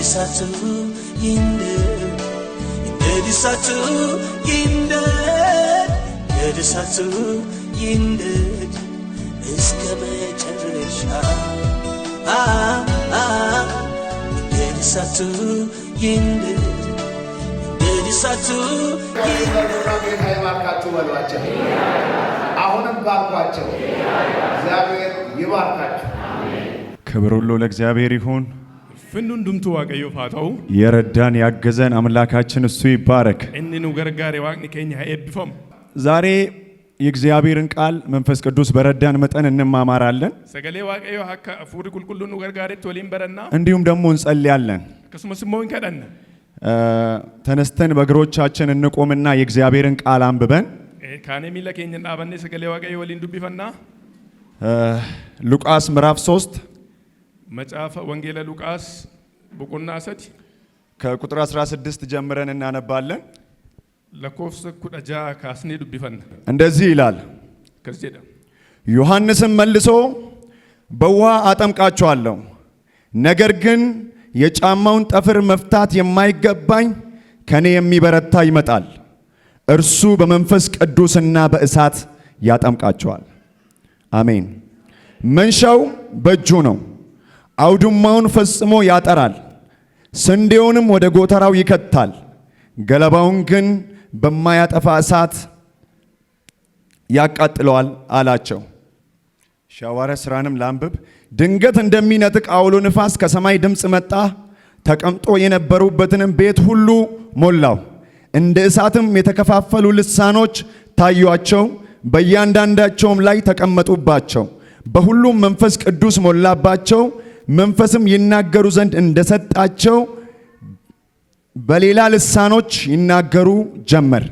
እሳቱ ይንደድ፣ ይንደድ እሳቱ ይንደድ፣ ይንደድ እሳቱ ይንደድ እስከ መጨረሻ። አ አ ይንደድ እሳቱ ይንደድ፣ ይንደድ እሳቱ ይንደድ። ጌታ ይባርካችሁ በሏቸው። አሁንም ባርኳቸው። እግዚአብሔር ይባርካችሁ። ክብር ሁሉ ለእግዚአብሔር ይሁን። Ulfinni hundumtuu Waaqayyoof haa ta'u. የረዳን ያገዘን አምላካችን እሱ ይባረክ። Inni nu gargaare Waaqni keenya haa eebbifamu. ዛሬ የእግዚአብሔርን ቃል መንፈስ ቅዱስ በረዳን መጠን እንማማራለን፣ Sagalee Waaqayyoo akka hafuurri qulqulluun nu gargaaretti waliin barannaa. እንዲሁም ደግሞ እንጸልያለን። Akkasumas immoo hin kadhanna. ተነስተን በእግሮቻችን እንቆምና የእግዚአብሔርን ቃል አንብበን Kaanee miila keenya dhaabannee sagalee Waaqayyoo waliin dubbifannaa. ሉቃስ ምዕራፍ 3 Macaafa Wangeela Luqaas boqonnaa 3 ከቁጥር 16 ጀምረን እናነባለን። lakkoofsa 16 kaasnee dubbifanna. እንደዚህ ይላል። Akkas jedha. ዮሐንስም መልሶ በውሃ አጠምቃችኋለሁ፣ ነገር ግን የጫማውን ጠፍር መፍታት የማይገባኝ ከኔ የሚበረታ ይመጣል፣ እርሱ በመንፈስ ቅዱስና በእሳት ያጠምቃችኋል። አሜን። መንሻው በእጁ ነው፣ አውድማውን ፈጽሞ ያጠራል፣ ስንዴውንም ወደ ጎተራው ይከታል፣ ገለባውን ግን በማያጠፋ እሳት ያቃጥለዋል አላቸው። ሐዋርያት ሥራንም ላንብብ። ድንገት እንደሚነጥቅ አውሎ ንፋስ ከሰማይ ድምፅ መጣ፣ ተቀምጦ የነበሩበትንም ቤት ሁሉ ሞላው። እንደ እሳትም የተከፋፈሉ ልሳኖች ታዩአቸው፣ በእያንዳንዳቸውም ላይ ተቀመጡባቸው። በሁሉም መንፈስ ቅዱስ ሞላባቸው፣ መንፈስም ይናገሩ ዘንድ እንደሰጣቸው በሌላ ልሳኖች ይናገሩ ጀመር።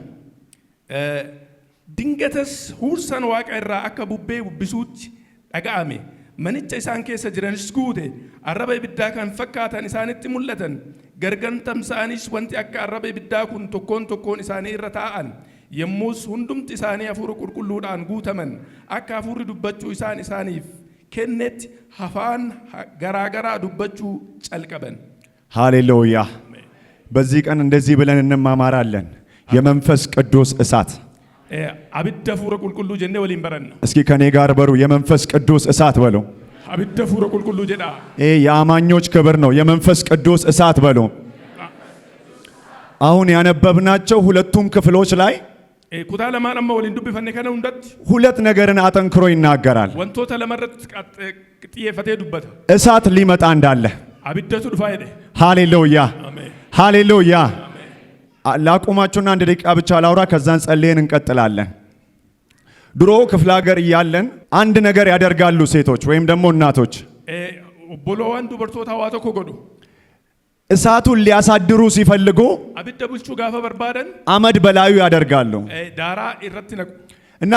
Dingatas huursaan waaqa irraa akka bubbee bubbisuutti dhaga'ame. Manicha isaan keessa jiranis guute. Arraba ibiddaa kan fakkaatan isaanitti mul'atan. Gargar tamsa'anis wanti akka arraba ibiddaa kun tokkoon tokkoon isaanii irra taa'an. Yommus hundumti isaanii hafuura qulqulluudhaan guutaman. Akka hafuurri dubbachuu isaan isaaniif kennetti afaan garaagaraa dubbachuu calqaban. ሃሌሉያ። በዚህ ቀን እንደዚህ ብለን እንማማራለን። የመንፈስ ቅዱስ እሳት። Abidda hafuura qulqulluu jennee waliin baranna. እስኪ ከኔ ጋር በሉ። የመንፈስ ቅዱስ እሳት በሉ። Abidda hafuura qulqulluu jedhaa. ይህ የአማኞች ክብር ነው። የመንፈስ ቅዱስ እሳት በሉ። አሁን ያነበብናቸው ሁለቱም ክፍሎች ላይ Kutaa lamaan amma waliin dubbifanne kana hundatti ሁለት ነገርን አጠንክሮ ይናገራል። wantoota lamarratti xiyyeeffatee dubbata. እሳት ሊመጣ እንዳለ። Abiddatu dhufaa jedhe. ሃሌሉያ። Ameen. ሃሌሉያ። ላቁማችሁና አንድ ደቂቃ ብቻ ላውራ፣ ከዛን ጸልየን እንቀጥላለን። ድሮ ክፍለ ሀገር እያለን አንድ ነገር ያደርጋሉ ሴቶች ወይም ደግሞ እናቶች። Obboloowwan dubartoota waa tokko godhu. እሳቱን ሊያሳድሩ ሲፈልጉ Abidda bulchuu gaafa barbaadan አመድ በላዩ ያደርጋሉ daaraa irratti naqu. እና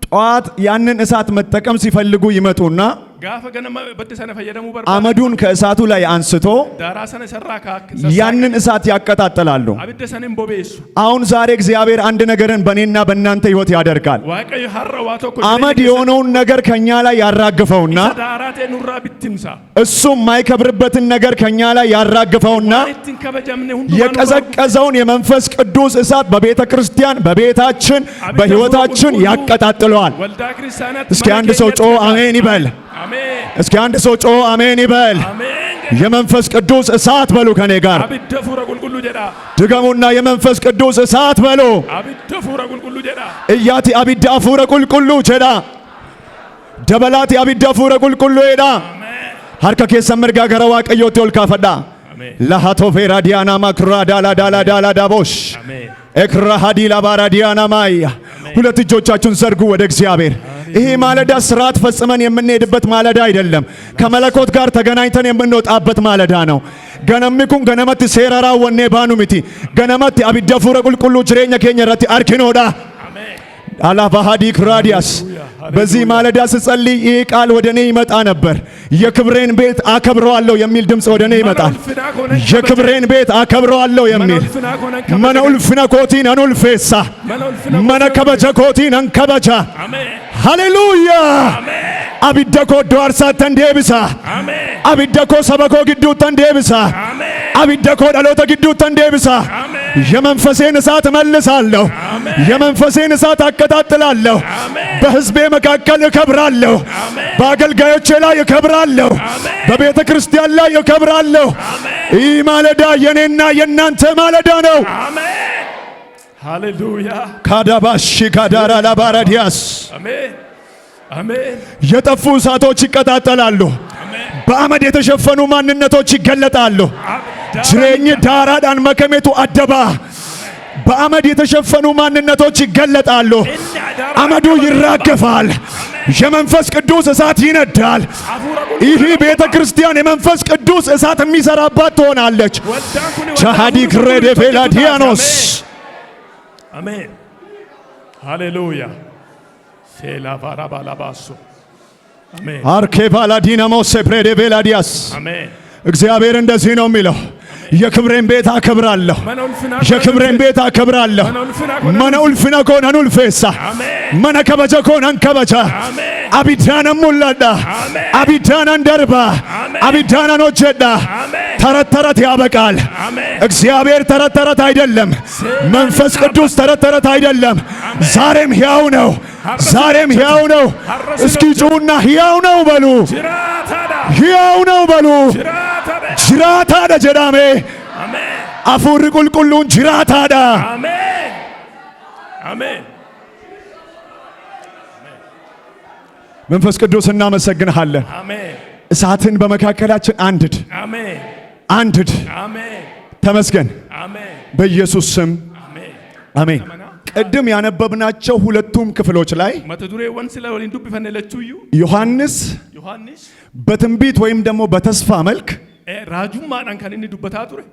ጠዋት ያንን እሳት መጠቀም ሲፈልጉ ይመጡና Gaafa ganama abidda sana fayyadamuu barbaadan አመዱን ከእሳቱ ላይ አንስቶ daaraa sana isarraa ያንን እሳት ያቀጣጥላሉ። abidda sana hin bobeessu. አሁን ዛሬ እግዚአብሔር አንድ ነገርን በእኔና በእናንተ ሕይወት ያደርጋል። Waaqayyo har'a waa tokko አመድ የሆነውን ነገር ከኛ ላይ ያራግፈውና isa daaraa ta'e nurraa bittimsa. እሱ የማይከብርበትን ነገር ከኛ ላይ ያራግፈውና Waan ittiin kabajamne hundumaa nurraa የቀዘቀዘውን የመንፈስ ቅዱስ እሳት በቤተ ክርስቲያን፣ በቤታችን፣ በሕይወታችን ያቀጣጥለዋል። waldaa kiristaanaatti እስኪ አንድ ሰው ጮ አሜን ይበል። አሜን። እስኪ አንድ ሰው ጮ አሜን ይበል። አሜን። የመንፈስ ቅዱስ እሳት በሉ ከኔ ጋር። Abidda hafuura qulqulluu jedhaa. ድገሙና የመንፈስ ቅዱስ እሳት በሉ። Abidda hafuura qulqulluu jedhaa. Iyyaatii "Abidda hafuura qulqulluu" jedhaa. Dabalaatii "Abidda hafuura qulqulluu" jedhaa. Harka keessan mirgaa gara Waaqayyootti ol kaafadhaa. አሜን። ለሃቶፌራ ዲያና ማክራ ዳላ ዳላ ዳላ ዳቦሽ አሜን። ኤክራ ሀዲላ ባራ ዲያና ማያ። ሁለት እጆቻችሁን ዘርጉ ወደ እግዚአብሔር። ይሄ ማለዳ ስርዓት ፈጽመን የምንሄድበት ማለዳ አይደለም። ከመለኮት ጋር ተገናኝተን የምንወጣበት ማለዳ ነው። Ganamni kun ganamatti seera raawwannee baanu miti. Ganamatti abidda hafuura qulqulluu jireenya keenya irratti arginoodha. አሜን። አላባሃዲ ክራዲያስ። በዚህ ማለዳ ስጸልይ ይህ ቃል ወደ እኔ ይመጣ ነበር። የክብሬን ቤት አከብረዋለሁ የሚል ድምፅ ወደ እኔ ይመጣል። የክብሬን ቤት አከብረዋለሁ የሚል። Mana ulfina kootii nan ulfeessa, mana kabaja kootii nan kabaja. አሜን። ሃሌሉያ። አሜን። Abidda koo iddoo aarsaattan deebisa. አሜን። Abidda koo saba koo gidduuttan deebisa. አሜን። Abidda koo dhaloota gidduuttan deebisa. Ameen. የመንፈሴን እሳት እመልሳለሁ። አሜን። የመንፈሴን እሳት አቀጣጥላለሁ። አሜን። በሕዝቤ መካከል እከብራለሁ። አሜን። በአገልጋዮቼ ላይ እከብራለሁ። አሜን። በቤተ ክርስቲያን ላይ እከብራለሁ። አሜን። ይህ ማለዳ የኔና የእናንተ ማለዳ ነው። አሜን። ሃሌሉያ። ካዳባሺ ካዳራ ላባራዲያስ። አሜን። አሜን። የጠፉ እሳቶች ይቀጣጠላሉ። አሜን። በአመድ የተሸፈኑ ማንነቶች ይገለጣሉ። Jireenyi daaraadhaan makametu adda ba'a። በአመድ የተሸፈኑ ማንነቶች ይገለጣሉ። አመዱ ይራገፋል። የመንፈስ ቅዱስ እሳት ይነዳል። ይህ ቤተ ክርስቲያን የመንፈስ ቅዱስ እሳት የሚሰራባት ትሆናለች። ቻሃዲ ክሬዴ ቬላዲያኖስ። አሜን። ሃሌሉያ። ሴላቫራባላባሶ። አሜን። አርኬ ባላዲናሞስ ፕሬዴ ቬላዲያስ። አሜን። እግዚአብሔር እንደዚህ ነው የሚለው፣ የክብሬን ቤት አከብራለሁ። የክብሬን ቤት አከብራለሁ። Mana ulfina koo nan ulfeessa። አሜን። Mana kabaja koo nan kabaja። አሜን። Abiddaanan mul'adha። አሜን። Abiddaanan darba። አሜን። Abiddaanan hojjedha። አሜን። ተረት ተረት ያበቃል። አሜን። እግዚአብሔር ተረት ተረት አይደለም። መንፈስ ቅዱስ ተረት ተረት አይደለም። ዛሬም ሕያው ነው። ዛሬም ሕያው ነው። እስኪ ጩኹና ሕያው ነው በሉ። Jiraataadha። ሕያው ነው በሉ። Jiraataadha። Jiraataadha jedhame። አሜን። Hafuurri qulqulluun jiraataadha። አሜን። አሜን። መንፈስ ቅዱስ እናመሰግንሃለን። አሜን። እሳትን በመካከላችን አንድድ፣ አሜን። አንድድ። አሜን። ተመስገን። አሜን። በኢየሱስ ስም አሜን። አሜን። ቅድም ያነበብናቸው ሁለቱም ክፍሎች ላይ Mata dureewwan sila waliin dubbifanne lachuuyyuu ዮሐንስ Yohaannis በትንቢት ወይም ደግሞ በተስፋ መልክ raajummaadhaan kan inni dubbataa ture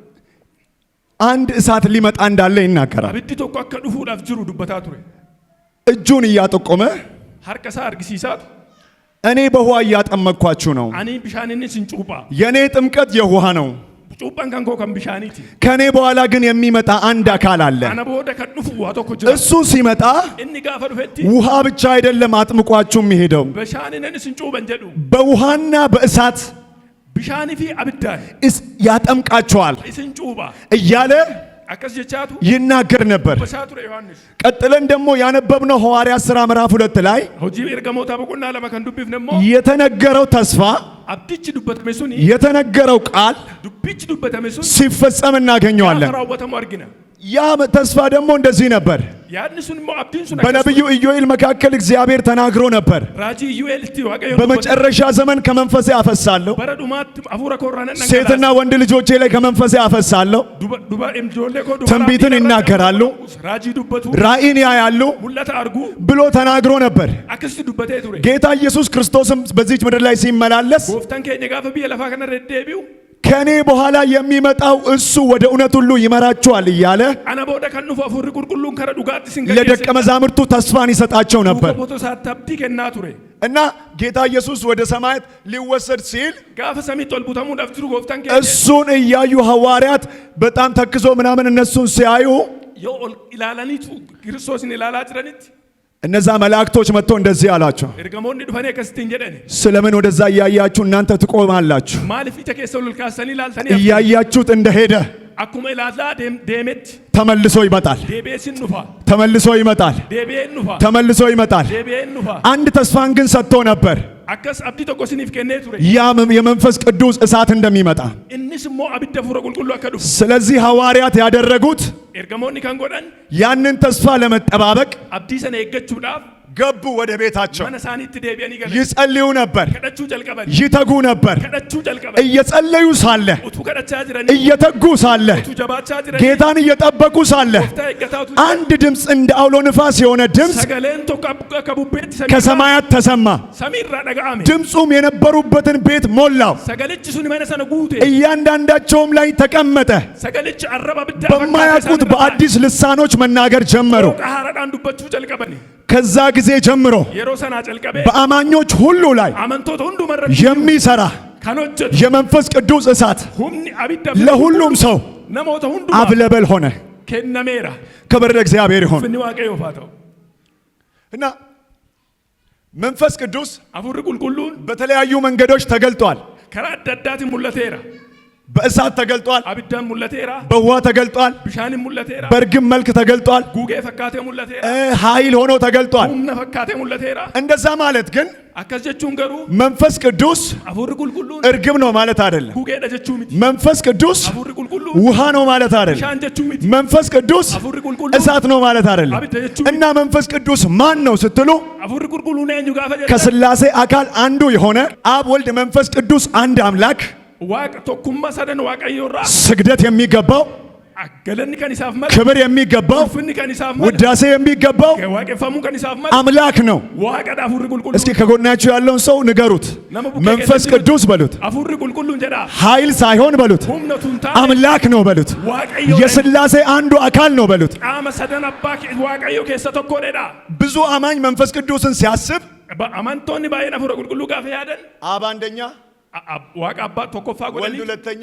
አንድ እሳት ሊመጣ እንዳለ ይናገራል። abiddi tokko akka dhufuudhaaf jiru dubbataa ture። እጁን እያጠቆመ Harka isaa argisiisaatu እኔ በውሃ እያጠመቅኳችሁ ነው። Ani bishaaniin isin cuupha። የእኔ ጥምቀት የውሃ ነው። Cuuphaan kan koo kan bishaaniiti። ከእኔ በኋላ ግን የሚመጣ አንድ አካል አለ። Ana booda kan dhufu waa tokko jira። እሱ ሲመጣ Inni gaafa dhufetti ውሃ ብቻ አይደለም አጥምቋችሁ የሚሄደው፣ bishaaniin isin cuupha hin jedhu፣ በውሃና በእሳት bishaanii fi abiddaan ያጠምቃችኋል isin cuupha እያለ akkas jechaatu ይናገር ነበር። dubbataa ture Yohaannis። ቀጥለን ደግሞ ያነበብነው ሐዋርያት ሥራ ምዕራፍ 2 ላይ Hojii ergamootaa boqonnaa 2 kan dubbifne immoo የተነገረው ተስፋ abdichi dubbatame suni የተነገረው ቃል dubbichi dubbatame sun ሲፈጸም እናገኘዋለን። gaafa raawwatamu argina። ያ ተስፋ ደግሞ እንደዚህ ነበር። Yaadni sun immoo abdiin sun akkas በነቢዩ ኢዮኤል መካከል እግዚአብሔር ተናግሮ ነበር። Raajii Iyyu'eelitti Waaqayyo dubbate። በመጨረሻ ዘመን ከመንፈሴ አፈሳለሁ፣ Bara dhumaatti hafuura koo irraa nan ሴትና dhangalaasa። ወንድ ልጆቼ ላይ ከመንፈሴ አፈሳለሁ፣ Duba ijoollee koo dubaraa ትንቢትን ይናገራሉ፣ raajii dubbatu፣ ራእይን ያያሉ mul'ata argu ብሎ ተናግሮ ነበር። akkasitti dubbatee ture። ጌታ ኢየሱስ ክርስቶስም በዚች ምድር ላይ ሲመላለስ Gooftaan keenya gaafa biyya lafaa kanarra deddeebi'u ከኔ በኋላ የሚመጣው እሱ ወደ እውነት ሁሉ ይመራችኋል እያለ ana booda kan dhufu hafuurri qulqulluun kara dhugaatti isin ለደቀ gaggeessa መዛሙርቱ ተስፋን ይሰጣቸው ነበር። duuka buutota isaatti abdii kennaa ture። እና ጌታ ኢየሱስ ወደ ሰማያት ሊወሰድ ሲል Gaafa samiitti ol butamuudhaaf jiru gooftaan keenya እሱን እያዩ ሐዋርያት በጣም ተክዞ ምናምን እነሱን ሲያዩ yoo ol ilaalaniitu Kiristoosin ilaalaa jiranitti እነዛ መላእክቶች መጥቶ እንደዚህ አላቸው፣ ergamoonni dhufanii akkasittiin jedhani፣ ስለምን ወደዛ እያያችሁ እናንተ ትቆማላችሁ? Maaliif ija keessa ol kaasanii ilaaltanii? እያያችሁት እንደሄደ Akkuma ilaalaa deemetti ተመልሶ ይመጣል። deebi'ee sin dhufa። ተመልሶ ይመጣል። Deebi'ee hin dhufa። ተመልሶ ይመጣል። Deebi'ee hin dhufa። አንድ ተስፋን ግን ሰጥቶ ነበር። Akkas abdii tokko isiniif kennee ture። ያም የመንፈስ ቅዱስ እሳት እንደሚመጣ። Innis immoo abidda hafuura qulqulluu akka dhufu። ስለዚህ ሐዋርያት ያደረጉት Ergamoonni kan godhan ያንን ተስፋ ለመጠባበቅ abdii sana eeggachuudhaaf ገቡ ወደ ቤታቸው። mana isaaniitti deebi'anii galan። ይጸልዩ ነበር፣ Kadhachuu jalqaban። ይተጉ ነበር። Kadhachuu jalqaban። እየጸለዩ ሳለ፣ Utuu kadhachaa jiranii እየተጉ ሳለ፣ utuu jabaachaa jiranii ጌታን እየጠበቁ ሳለ gooftaa eeggataa utuu አንድ ድምፅ እንደ አውሎ ንፋስ የሆነ ድምፅ sagaleen tokko akka bubbeetti ከሰማያት ተሰማ። samiirraa dhaga'ame። ድምፁም የነበሩበትን ቤት ሞላው፣ Sagalichi sun mana sana guute። እያንዳንዳቸውም ላይ ተቀመጠ። Sagalichi arraba abiddaa በማያውቁት በአዲስ ልሳኖች መናገር ጀመሩ። qooqa haaraadhaan dubbachuu jalqabani። ከዛ ጊዜ ጀምሮ Yeroo sanaa jalqabee በአማኞች ሁሉ ላይ amantoota hundumarratti የሚሰራ kan hojjetu የመንፈስ ቅዱስ እሳት humni abidda ለሁሉም ሰው namoota hundumaaf አብለበል ሆነ። kennameera። ክብር ለእግዚአብሔር ይሁን። Ulfinni Waaqayyoof haa ta'u። እና መንፈስ ቅዱስ Hafuurri qulqulluun በተለያዩ መንገዶች ተገልጧል። karaa adda addaatiin mul'ateera። በእሳት ተገልጧል፣ Abiddaan mul'ateera. በውሃ ተገልጧል፣ Bishaanin mul'ateera. በእርግብ መልክ ተገልጧል፣ Gugee fakkaatee mul'ateera. ኃይል ሆኖ ተገልጧል። Humna fakkaatee mul'ateera. እንደዛ ማለት ግን Akkas jechuun garuu መንፈስ ቅዱስ hafuurri qulqulluun እርግብ ነው ማለት አይደለም። gugeedha jechuu miti. መንፈስ ቅዱስ Hafuurri qulqulluun ውሃ ነው ማለት አይደለም። bishaan jechuu miti. መንፈስ ቅዱስ Hafuurri qulqulluun እሳት ነው ማለት አይደለም። Abidda jechuu miti. እና መንፈስ ቅዱስ ማን ነው ስትሉ Hafuurri qulqulluun eenyu gaafa jedhan ከስላሴ አካል አንዱ የሆነ አብ፣ ወልድ፣ መንፈስ ቅዱስ አንድ አምላክ Waaqa tokkummaa sadan Waaqayyo irraa ስግደት የሚገባው galanni kan isaaf malu ክብር የሚገባው ulfinni kan isaaf malu ውዳሴ የሚገባው waaqeffamuu kan isaaf malu አምላክ ነው። Waaqadha hafuurri እስኪ qulqulluun. ከጎናችሁ ያለውን ሰው ንገሩት። መንፈስ ቅዱስ በሉት፣ Hafuurri qulqulluun jedha ኃይል ሳይሆን በሉት፣ humna tun taane አምላክ ነው በሉት፣ Waaqayyo የስላሴ አንዱ አካል ነው በሉት። qaama sadan abbaa Waaqayyo keessa tokkodha. ብዙ አማኝ መንፈስ ቅዱስን ሲያስብ Amantoonni baay'een hafuura qulqulluu gaafa yaadan አብ አንደኛ፣ Waaqa abbaa tokkoffaa ወልድ godhanii ሁለተኛ፣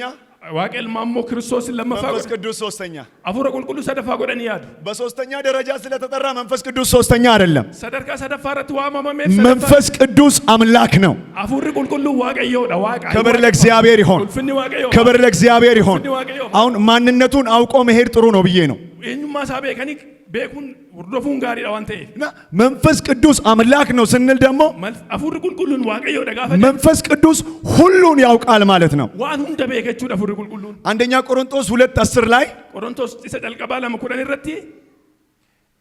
Waaqa ilmaa immoo Kiristoosin lammaffaa መንፈስ godhan ቅዱስ ሶስተኛ። hafuura qulqulluu sadaffaa godhanii yaadu. በሶስተኛ ደረጃ ስለተጠራ መንፈስ ቅዱስ ሶስተኛ አይደለም። Sadarkaa sadaffaa irratti waamamameef sadaffaa መንፈስ ቅዱስ አምላክ ነው። hafuurri qulqulluu Waaqayyoodha Waaqa. ክብር ለእግዚአብሔር ይሆን። Ulfinni Waaqayyoo. ክብር ለእግዚአብሔር ይሆን። አሁን ማንነቱን አውቆ መሄድ ጥሩ ነው ብዬ ነው። Eenyummaa isaa beekanii beekuun hordofuun gaariidha waan ta'eef. እና መንፈስ ቅዱስ አምላክ ነው ስንል ደግሞ Hafuurri qulqulluun Waaqayyoodha gaafa jedhu መንፈስ ቅዱስ ሁሉን ያውቃል ማለት ነው። waan hunda beeka jechuudha hafuurri qulqulluun. አንደኛ ቆሮንቶስ 2:10 ላይ Qorontos isa jalqabaa 2:10 irratti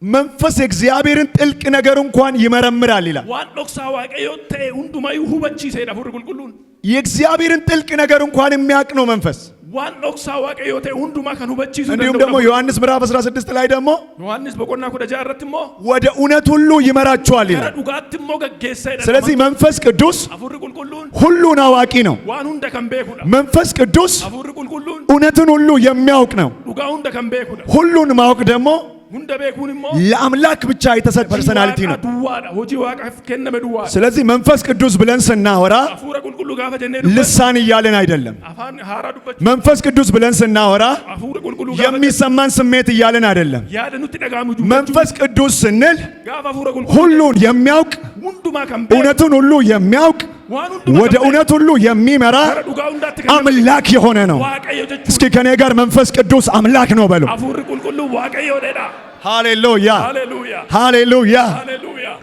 መንፈስ የእግዚአብሔርን ጥልቅ ነገር እንኳን ይመረምራል ይላል። waan dhoksaa Waaqayyoo ta'e hundumayyuu hubachiisedha hafuurri qulqulluun. የእግዚአብሔርን ጥልቅ ነገር እንኳን የሚያውቅ ነው መንፈስ። Waan dhoksaa Waaqayyoo ta'e hundumaa kan hubachiisu እንዲሁም danda'udha. ደግሞ ዮሐንስ ምዕራፍ 16 ላይ ደግሞ Yohaannis boqonnaa 16 irratti immoo ወደ እውነት ሁሉ ይመራችኋል gara ይላል። dhugaatti immoo gaggeessedha. ስለዚህ መንፈስ ቅዱስ Hafuurri qulqulluun ሁሉን አዋቂ ነው። waan hunda kan beekudha. መንፈስ ቅዱስ Hafuurri qulqulluun እውነትን ሁሉ የሚያውቅ ነው። dhugaa hunda kan beekudha. ሁሉን ማወቅ ደግሞ Hunda beekuun immoo ለአምላክ ብቻ የተሰጠ hojii personality Waaqaa ነው። duwwaadha. Hojii Waaqaaf kenname duwwaadha. ስለዚህ መንፈስ ቅዱስ ብለን ስናወራ Hafuura qulqulluu gaafa jennee dubbannu ልሳን እያልን አይደለም። afaan haaraa dubbachuu መንፈስ ቅዱስ ብለን ስናወራ hafuura qulqulluu gaafa jennu የሚሰማን ስሜት እያልን አይደለም። yaada nutti dhaga'amu dubbachuu መንፈስ ቅዱስ ስንል gaafa hafuura qulqulluu ሁሉን የሚያውቅ hundumaa kan beeku እውነቱን ሁሉ የሚያውቅ waan hundumaa ወደ kan beeku እውነት ሁሉ የሚመራ gara dhugaa hundaatti kan nama አምላክ የሆነ ነው። Waaqayyo jechuudha. እስኪ ከኔ ጋር መንፈስ ቅዱስ አምላክ ነው በሉ። Hafuurri qulqulluu Waaqayyoodha. ሃሌሉያ Haleluuyaa. ሃሌሉያ። Haleluuyaa.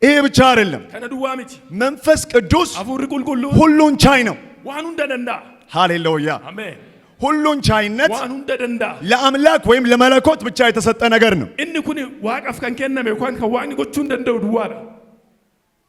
ይህ ብቻ አይደለም። Kana duwwaa miti. መንፈስ ቅዱስ Hafuurri qulqulluun ሁሉን ቻይ ነው። waan hunda danda'a. ሃሌሉያ። Ameen. ሁሉን ቻይነት Waan hunda danda'a. ለአምላክ ወይም ለመለኮት ብቻ የተሰጠ ነገር ነው። Inni kun Waaqaaf kan kenname yookaan kan Waaqni gochuu hin danda'u duwwaadha.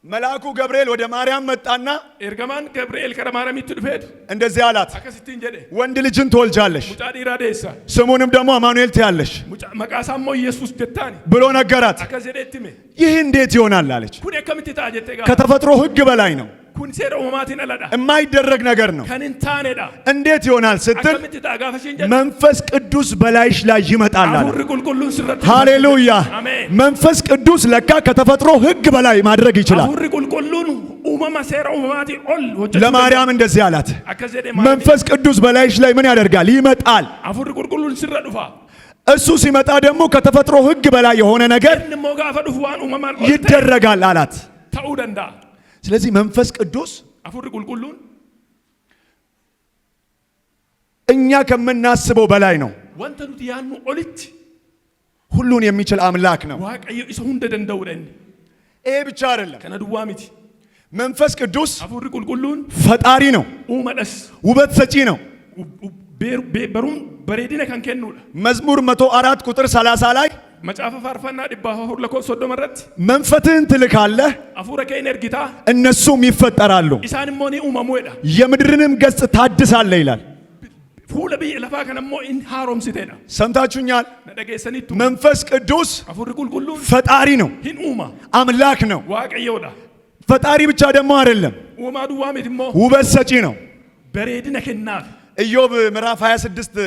መልአኩ ገብርኤል ወደ ማርያም መጣና Ergamaan Gabri'eel gara Maariyaamitti dhufeetu እንደዚህ አላት፣ akkasittiin jedhe ወንድ ልጅን ትወልጃለሽ፣ mucaa dhiiraa deessa. ስሙንም ደግሞ አማኑኤል ትያለሽ Mucaa maqaa isaa immoo Yesuus jettaani. ብሎ ነገራት። Akkas jedhee itti hime. ይህ እንዴት ይሆናል አለች። Kun akkamitti ta'a jettee gaafa. ከተፈጥሮ ሕግ በላይ ነው፣ Kun seera uumamaatiin aladha. የማይደረግ ነገር ነው። Kan hin taanedha. እንዴት ይሆናል ስትል Akkamitti ta'a gaafa isheen jedhe. መንፈስ ቅዱስ በላይሽ ላይ ይመጣል አለ። Hafuurri qulqulluun sirratti dhufa. ሃሌሉያ። Ameen. መንፈስ ቅዱስ ለካ ከተፈጥሮ ሕግ በላይ ማድረግ ይችላል። Hafuurri qulqulluun uumama seera uumamaatiin ol hojjechuu danda'a. ለማርያም እንደዚህ አላት፣ Akkas jedhee Maariyaamiin መንፈስ ቅዱስ በላይሽ ላይ ምን ያደርጋል? ይመጣል። hafuurri qulqulluun sirra dhufa. እሱ ሲመጣ ደግሞ ከተፈጥሮ ሕግ በላይ የሆነ ነገር Inni immoo gaafa dhufu waan uumamaan ol ta'e ይደረጋል አላት። ta'uu danda'a. ስለዚህ መንፈስ ቅዱስ Hafuurri qulqulluun እኛ ከምናስበው በላይ ነው። wanta nuti yaadnu olitti ሁሉን የሚችል አምላክ ነው። Waaqayyo isa hunda danda'udha inni. ይሄ ብቻ አይደለም። Kana duwwaa miti. መንፈስ ቅዱስ Hafuurri qulqulluun ፈጣሪ ነው፣ uumadhas. ውበት ሰጪ ነው። Baruun bareedina kan kennudha. መዝሙር 104 ቁጥር 30 ላይ Macaafa faarfannaa 104 lakkoofsa 30 irratti መንፈስህን ትልካለህ hafuura kee in ergitaa እነሱም ይፈጠራሉ፣ isaan immoo ni uumamuudha. የምድርንም ገጽ ታድሳለህ ይላል። Fuula biyya lafaa kana immoo in haaromsiteedha. ሰምታችሁኛል? Na dhageessaniittu መንፈስ ቅዱስ hafuurri qulqulluun ፈጣሪ ነው፣ hin uuma አምላክ ነው። Waaqayyoodha. ፈጣሪ ብቻ ደግሞ አይደለም፣ Uumaa duwwaa miti immoo ውበት ሰጪ ነው። bareedina kennaaf. ኢዮብ ምዕራፍ 26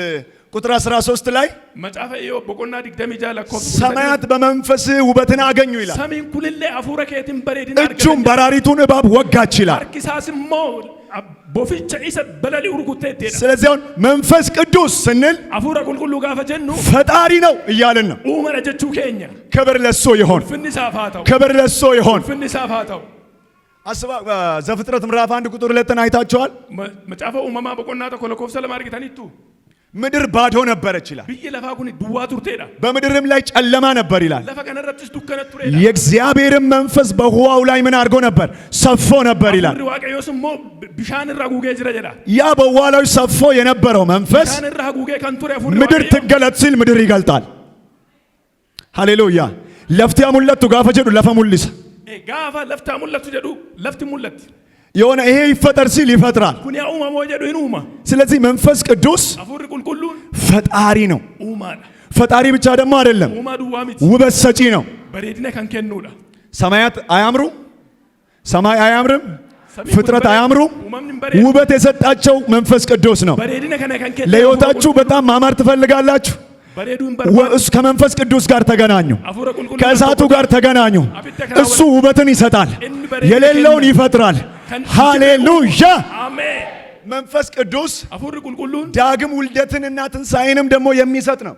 ቁጥር 13 ላይ Macaafa Iyyoob boqonnaa 26 lakkoofsa 13 ሰማያት በመንፈስህ ውበትን አገኙ ይላል። Samiin kunillee hafuura keetiin bareedina እጁም argatan. በራሪቱን እባብ ወጋች ይላል። Harki isaas immoo boficha isa balali'u rukutteetteedha. ስለዚህ አሁን መንፈስ ቅዱስ ስንል Hafuura qulqulluu gaafa jennu ፈጣሪ ነው እያልን ነው። uumana jechuu keenya. ክብር ለሱ ይሆን፣ Ulfinni isaaf haa ta'u. ክብር ለሱ ይሆን። Ulfinni isaaf haa ta'u. አስባ ዘፍጥረት ምዕራፍ 1 ቁጥር 2ን አይታችኋል። Macaafa Uumamaa boqonnaa 1 lakkoofsa 2 argitaniittu. ምድር ባዶ ነበረች ይላል። Biyyi lafaa kun duwwaa turteedha. በምድርም ላይ ጨለማ ነበር ይላል። Lafa kanarrattis dukkana tureedha. የእግዚአብሔርን መንፈስ በውሃው ላይ ምን አድርጎ ነበር? ሰፎ ነበር ይላል። Hafuurri Waaqayyoos immoo bishaan irra haguugee jira jedha. ያ በውሃ ላይ ሰፎ የነበረው መንፈስ Bishaan irra haguugee kan ture hafuurri ምድር Waaqayyoo ትገለጥ ሲል ምድር ይገልጣል። ሃሌሉያ። Lafti haa mul'attu gaafa jedhu lafa mul'isa። Gaafa lafti haa mul'attu jedhu lafti mul'atti. የሆነ ይሄ ይፈጠር ሲል ይፈጥራል። Kun yaa uumamoo jedhu hin uuma. ስለዚህ መንፈስ ቅዱስ Hafuurri qulqulluun ፈጣሪ ነው። uumaadha. ፈጣሪ ብቻ ደግሞ አይደለም፣ Uumaa duwwaa miti. ውበት ሰጪ ነው። Bareedina kan kennuudha. ሰማያት አያምሩ? ሰማይ አያምርም? Samiin kun ፍጥረት bareeda. አያምሩም? Uumamni hin bareedu. ውበት የሰጣቸው መንፈስ ቅዱስ ነው። Bareedina kana kan kenne ለሕይወታችሁ በጣም ማማር ትፈልጋላችሁ? bareeduu hin barbaadu. ከመንፈስ ቅዱስ ጋር ተገናኙ። Hafuura qulqulluu ከእሳቱ ጋር ተገናኙ። እሱ ውበትን ይሰጣል፣ የሌለውን ይፈጥራል። ሃሌሉያ! Ameen. መንፈስ ቅዱስ Hafuurri qulqulluun ዳግም ውልደትንና ትንሣኤንም ደግሞ የሚሰጥ ነው።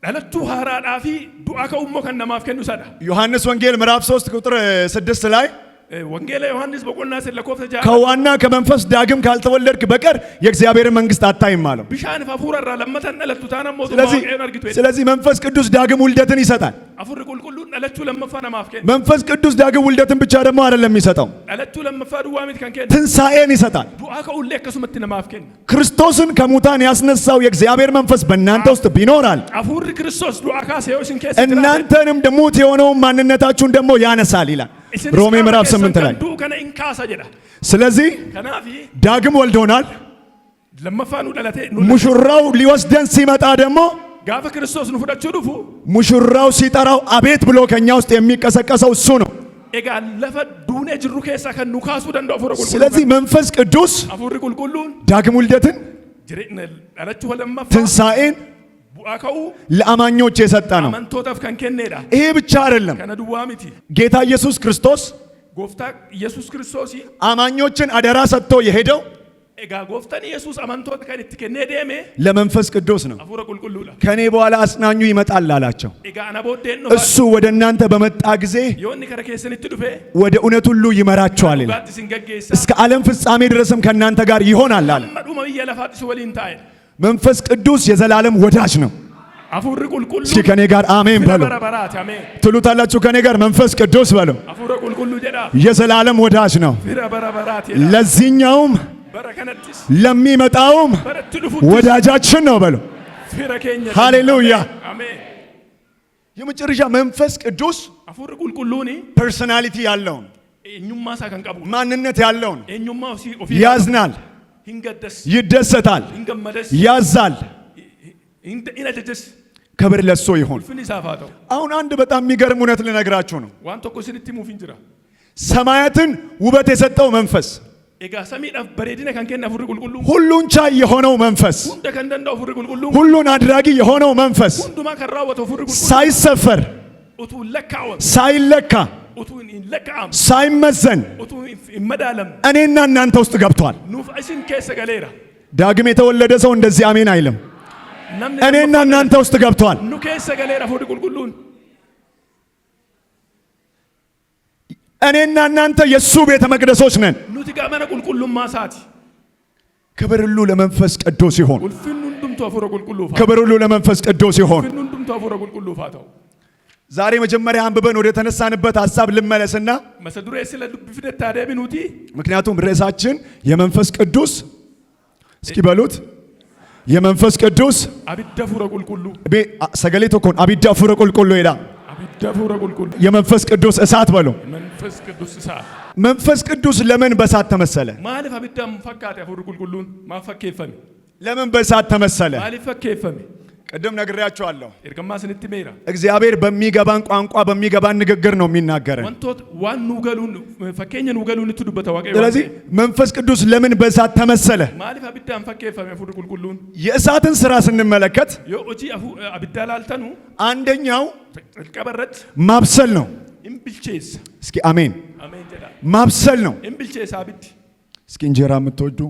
dhalachuu haaraadhaa fi du'aa ka'ummoo kan namaaf kennu isadha. ዮሐንስ ወንጌል ምዕራፍ 3 ቁጥር 6 ላይ Wangeela Yohaannis boqonnaa 3 lakkoofsa 6 ከውሃና ከመንፈስ ዳግም ካልተወለድክ በቀር የእግዚአብሔርን መንግስት አታይም አለው። bishaan fi hafuura irraa lammata hin dhalattu taanaan mootummaa ስለዚህ Waaqayyoon argitu jedhe. ስለዚህ መንፈስ ቅዱስ ዳግም ውልደትን ይሰጣል። Hafuurri qulqulluun dhalachuu lammaffaa namaaf kenna. መንፈስ ቅዱስ ዳግም ውልደትን ብቻ ደግሞ አይደለም የሚሰጠው፣ Dhalachuu lammaffaa duwwaa miti kan kennu. ትንሣኤን ይሰጣል። Du'aa ka'ullee akkasumatti namaaf kenna. ክርስቶስን ከሙታን ያስነሳው የእግዚአብሔር መንፈስ በእናንተ ውስጥ ቢኖራል Hafuurri Kiristoos du'aa kaasee yoo isin keessa jiraate እናንተንም ሙት የሆነውን ማንነታችሁን ደግሞ ያነሳል ይላል isinis ሮሜ qaama ምዕራፍ keessan 8 kan ላይ። du'u kana in kaasa jedha. ስለዚህ Kanaafi ዳግም ወልዶናል። lammaffaa nu dhalatee nu ሙሽራው ሊወስደን ሲመጣ ደግሞ gaafa Kiristoos nu fudhachuu dhufu ሙሽራው ሲጠራው አቤት ብሎ ከኛ ውስጥ የሚቀሰቀሰው እሱ ነው። egaa lafa duunee jirru keessaa kan nu kaasuu danda'u hafuura qulqulluu. ስለዚህ መንፈስ ቅዱስ Hafuurri qulqulluun ዳግም ውልደትን፣ jireenya dhalachuu lammaffaa ትንሣኤን bu'aa ka'uu ለአማኞች የሰጠ ነው። amantootaaf kan kenneedha. ይሄ ብቻ አይደለም። Kana duwwaa miti. ጌታ ኢየሱስ ክርስቶስ Gooftaa Yesuus Kiristoos አማኞችን አደራ ሰጥቶ የሄደው egaa gooftaan Yesuus amantoota kan itti kennee deeme ለመንፈስ ቅዱስ ነው። hafuura qulqulluudha. ከኔ በኋላ አጽናኙ ይመጣል አላቸው። Egaa ana booddeen dhufa እሱ ወደ እናንተ በመጣ ጊዜ yoo inni kara keessanitti dhufe ወደ እውነት ሁሉ ይመራችኋል ይላል። dhugaatti isin gaggeessa. እስከ ዓለም ፍጻሜ ድረስም ከእናንተ ጋር ይሆናል አለ። Hamma dhuma biyya lafaatti si waliin taa'edha. መንፈስ ቅዱስ የዘላለም ወዳጅ ነው። Hafuurri እስኪ qulqulluun ከኔ ጋር አሜን fira በሉ። bara baraati. Ameen. ትሉታላችሁ ከኔ ጋር መንፈስ ቅዱስ በሉ። Hafuura qulqulluu jedha. የዘላለም ወዳጅ ነው። Fira bara baraati jedha. ለዚህኛውም Bara kanattis ለሚመጣውም baratti dhufuttis ወዳጃችን ነው በሉ። fira keenya. ሃሌሉያ። Ameen. የመጨረሻ መንፈስ ቅዱስ Hafuurri qulqulluun personality ያለው ነው። eenyummaa isaa kan qabu. ማንነት ያለው ነው። Eenyummaa ofii ofii ያዝናል፣ hin gaddas, ይደሰታል፣ hin gammadas, ያዛል። hin ajajas. ክብር ለሱ ይሁን። Ulfinni isaaf haa ta'u. አሁን አንድ በጣም የሚገርም እውነት ልነግራችሁ ነው። Waan tokko isinitti himuuf hin jira. ሰማያትን ውበት የሰጠው መንፈስ፣ Egaa samiidhaaf bareedina kan kenne hafuurri qulqulluun ሁሉን ቻይ የሆነው መንፈስ፣ hunda kan danda'u hafuurri qulqulluun ሁሉን አድራጊ የሆነው መንፈስ hundumaa kan raawwatu hafuurri qulqulluun ሳይሰፈር፣ utuu hin lakkaa'amu ሳይለካ፣ utuu hin lakkaa'amu ሳይመዘን utuu hin madaalamne እኔና እናንተ ውስጥ ገብቷል። nuuf isin keessa galeera. ዳግም የተወለደ ሰው እንደዚህ አሜን አይልም። Namni እኔና እናንተ ውስጥ ገብቷል። nu keessa galeera hafuurri qulqulluun. እኔና እናንተ የእሱ ቤተ መቅደሶች ነን። Nuti gaa mana qulqullummaa isaati. ክብር ሁሉ ለመንፈስ ቅዱስ ይሁን። Ulfinni hundumtuu hafuura qulqulluuf haa ta'u. ክብር ሁሉ ለመንፈስ ቅዱስ ይሁን። Ulfinni hundumtuu hafuura qulqulluuf haa ta'u. ዛሬ መጀመሪያ አንብበን ወደ ተነሳንበት ሐሳብ ልመለስና Mata duree sila dubbifnetti haa deebinuuti. ምክንያቱም ርዕሳችን የመንፈስ ቅዱስ እስኪ በሉት የመንፈስ ቅዱስ Abidda hafuura qulqulluu. Sagalee tokkoon abidda hafuura qulqulluu jedha. Abidda hafuura qulqulluu. የመንፈስ ቅዱስ እሳት በሉ። መንፈስ ቅዱስ እሳት. መንፈስ ቅዱስ ለምን በእሳት ተመሰለ? Maaliif abiddaan fakkaate hafuurri qulqulluun? Maaf fakkeeffame? ለምን በእሳት ተመሰለ? Maaliif fakkeeffame? ቅድም ነግሬያቸዋለሁ። Ergamaa isinitti himeera. እግዚአብሔር በሚገባን ቋንቋ በሚገባን ንግግር ነው የሚናገረን። Wantoota waan nuu galuun fakkeenya nuu galuun itti dubbata Waaqayyo waan ስለዚህ ta'eef. መንፈስ ቅዱስ ለምን በእሳት ተመሰለ? Maaliif abiddaan fakkeeffame hafuurri qulqulluun? የእሳትን ስራ ስንመለከት Yoo hojii abiddaa laaltanu አንደኛው jalqaba irratti ማብሰል ነው። hin bilcheessa. እስኪ አሜን። Ameen jedha. ማብሰል ነው። Hin bilcheessa abiddi. እስኪ እንጀራ የምትወዱ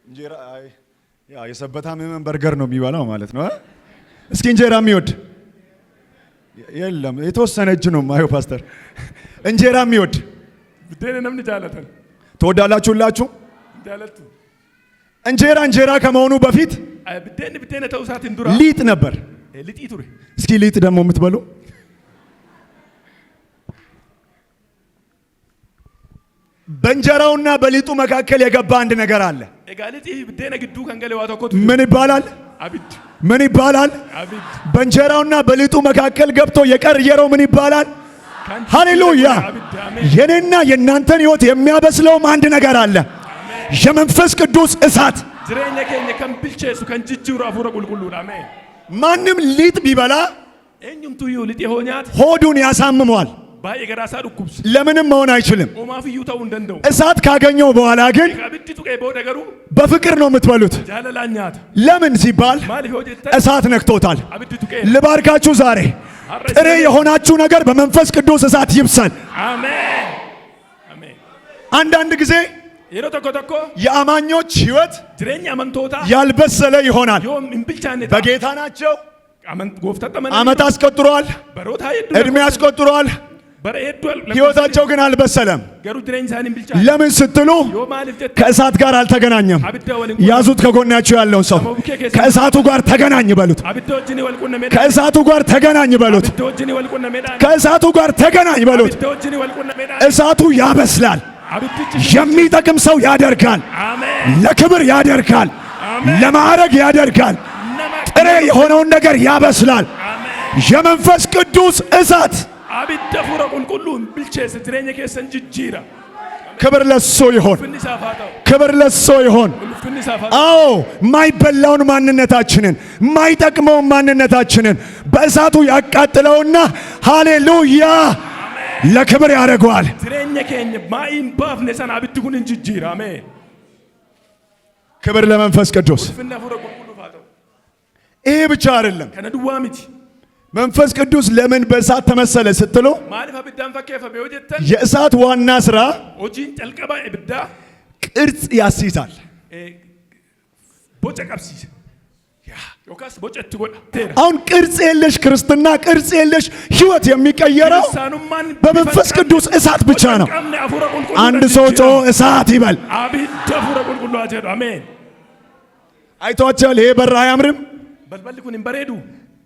እንጀራ፣ አይ ያው የሰበታ ምዕመን በርገር ነው የሚበላው ማለት ነው እ? እስኪ እንጀራ የሚወድ የለም። የተወሰነ እጅ ነው የማየው ፓስተር። እንጀራ የሚወድ Buddeena namni jaalatan. ትወዳላችሁ ሁላችሁ? Jaalattu. እንጀራ እንጀራ ከመሆኑ በፊት Buddeenni buddeena ta'uu isaatiin dura ሊጥ ነበር። lixii ture. እስኪ ሊጥ ደግሞ የምትበሉ በእንጀራውና በሊጡ መካከል የገባ አንድ ነገር አለ። Egaa lixii fi buddeena gidduu kan gale waa tokkotu jira. ምን ይባላል? Abiddi. ምን ይባላል? Abiddi. በእንጀራውና በሊጡ መካከል ገብቶ የቀየረው ምን ይባላል? Kan ሃሌሉያ! Abiddi. Ameen. የኔና የእናንተን ሕይወት የሚያበስለውም አንድ ነገር አለ። የመንፈስ ቅዱስ እሳት። Jireenya keenya kan bilcheessu kan jijjiiru hafuura qulqulluudha. Ameen. ማንም ሊጥ ቢበላ Eenyumtuyyuu lixii hoo nyaate ሆዱን ያሳምመዋል። baay'ee garaa isaa dhukkubsa. ለምንም መሆን አይችልም። Homaaf iyyuu ta'uu hin danda'u. እሳት ካገኘው በኋላ ግን Abiddi tuqee booda garuu በፍቅር ነው የምትበሉት። jaalalaan nyaata. ለምን ሲባል Maaliif yoo jettan እሳት ነክቶታል። abiddi tuqee. ልባርካችሁ ዛሬ ጥሬ የሆናችሁ ነገር በመንፈስ ቅዱስ እሳት ይብሰል። Ameen. Ameen. አንዳንድ ጊዜ Yeroo tokko tokko የአማኞች ሕይወት jireenya amantootaa ያልበሰለ ይሆናል። yoo hin bilchaanne ta'a. በጌታ ናቸው። Gooftaatti ዓመት amananii አስቆጥሯል፣ baroota hedduu ዕድሜ አስቆጥሯል። bara hedduu ሕይወታቸው ግን አልበሰለም። garuu jireenya isaanii hin bilchaanne. ለምን ስትሉ Yoo maaliif jettan ከእሳት ጋር አልተገናኘም። abidda waliin ያዙት፣ ከጎናችሁ ያለውን ሰው ከእሳቱ ጋር ተገናኝ በሉት። abidda wajjin wal qunnamee ከእሳቱ ጋር ተገናኝ በሉት። abidda wajjin wal qunnamee ከእሳቱ ጋር ተገናኝ በሉት። abidda wajjin wal qunnamee እሳቱ ያበስላል። abiddichi የሚጠቅም ሰው ያደርጋል። Ameen. ለክብር ያደርጋል። አሜን። ለማዕረግ ያደርጋል። Nama ጥሬ የሆነውን ነገር ያበስላል። Ameen. የመንፈስ ቅዱስ እሳት Abidda hafuura qulqulluun bilcheessa jireenya keessan jijjiira. ክብር ለሱ ይሆን። Ulfinni isaaf haa ta'u. ክብር ለሱ ይሆን። Ulfinni isaaf haa ta'u. አዎ ማይበላውን ማንነታችንን ማይጠቅመውን ማንነታችንን በእሳቱ ያቃጥለውና ሃሌሉያ ለክብር ያደርገዋል። Jireenya keenya maa'ii hin baafne sana abiddi kun hin jijjiira. Ameen. ክብር ለመንፈስ ቅዱስ። Ulfinni hafuura qulqulluuf haa ta'u. ይሄ ብቻ አይደለም። Kana duwwaa miti. መንፈስ ቅዱስ ለምን በእሳት ተመሰለ ስትሉ Maaliif abiddaan fakkeeffame yoo jettan የእሳት ዋና ስራ hojiin calqaba ibiddaa ቅርጽ ያስይዛል። boca qabsiisa. Yookaas boca itti godha. Teera. አሁን ቅርጽ የለሽ ክርስትና፣ ቅርጽ የለሽ ህይወት የሚቀየረው Kiristaanummaan በመንፈስ ቅዱስ እሳት ብቻ ነው። Boca hin qabne hafuura qulqulluu አንድ ሰው ጮ እሳት ይበል። Abidda hafuura qulqulluu haa jedhu. Ameen. አይቷቸዋል። ይሄ በር አያምርም? Balballi kun hin bareedu.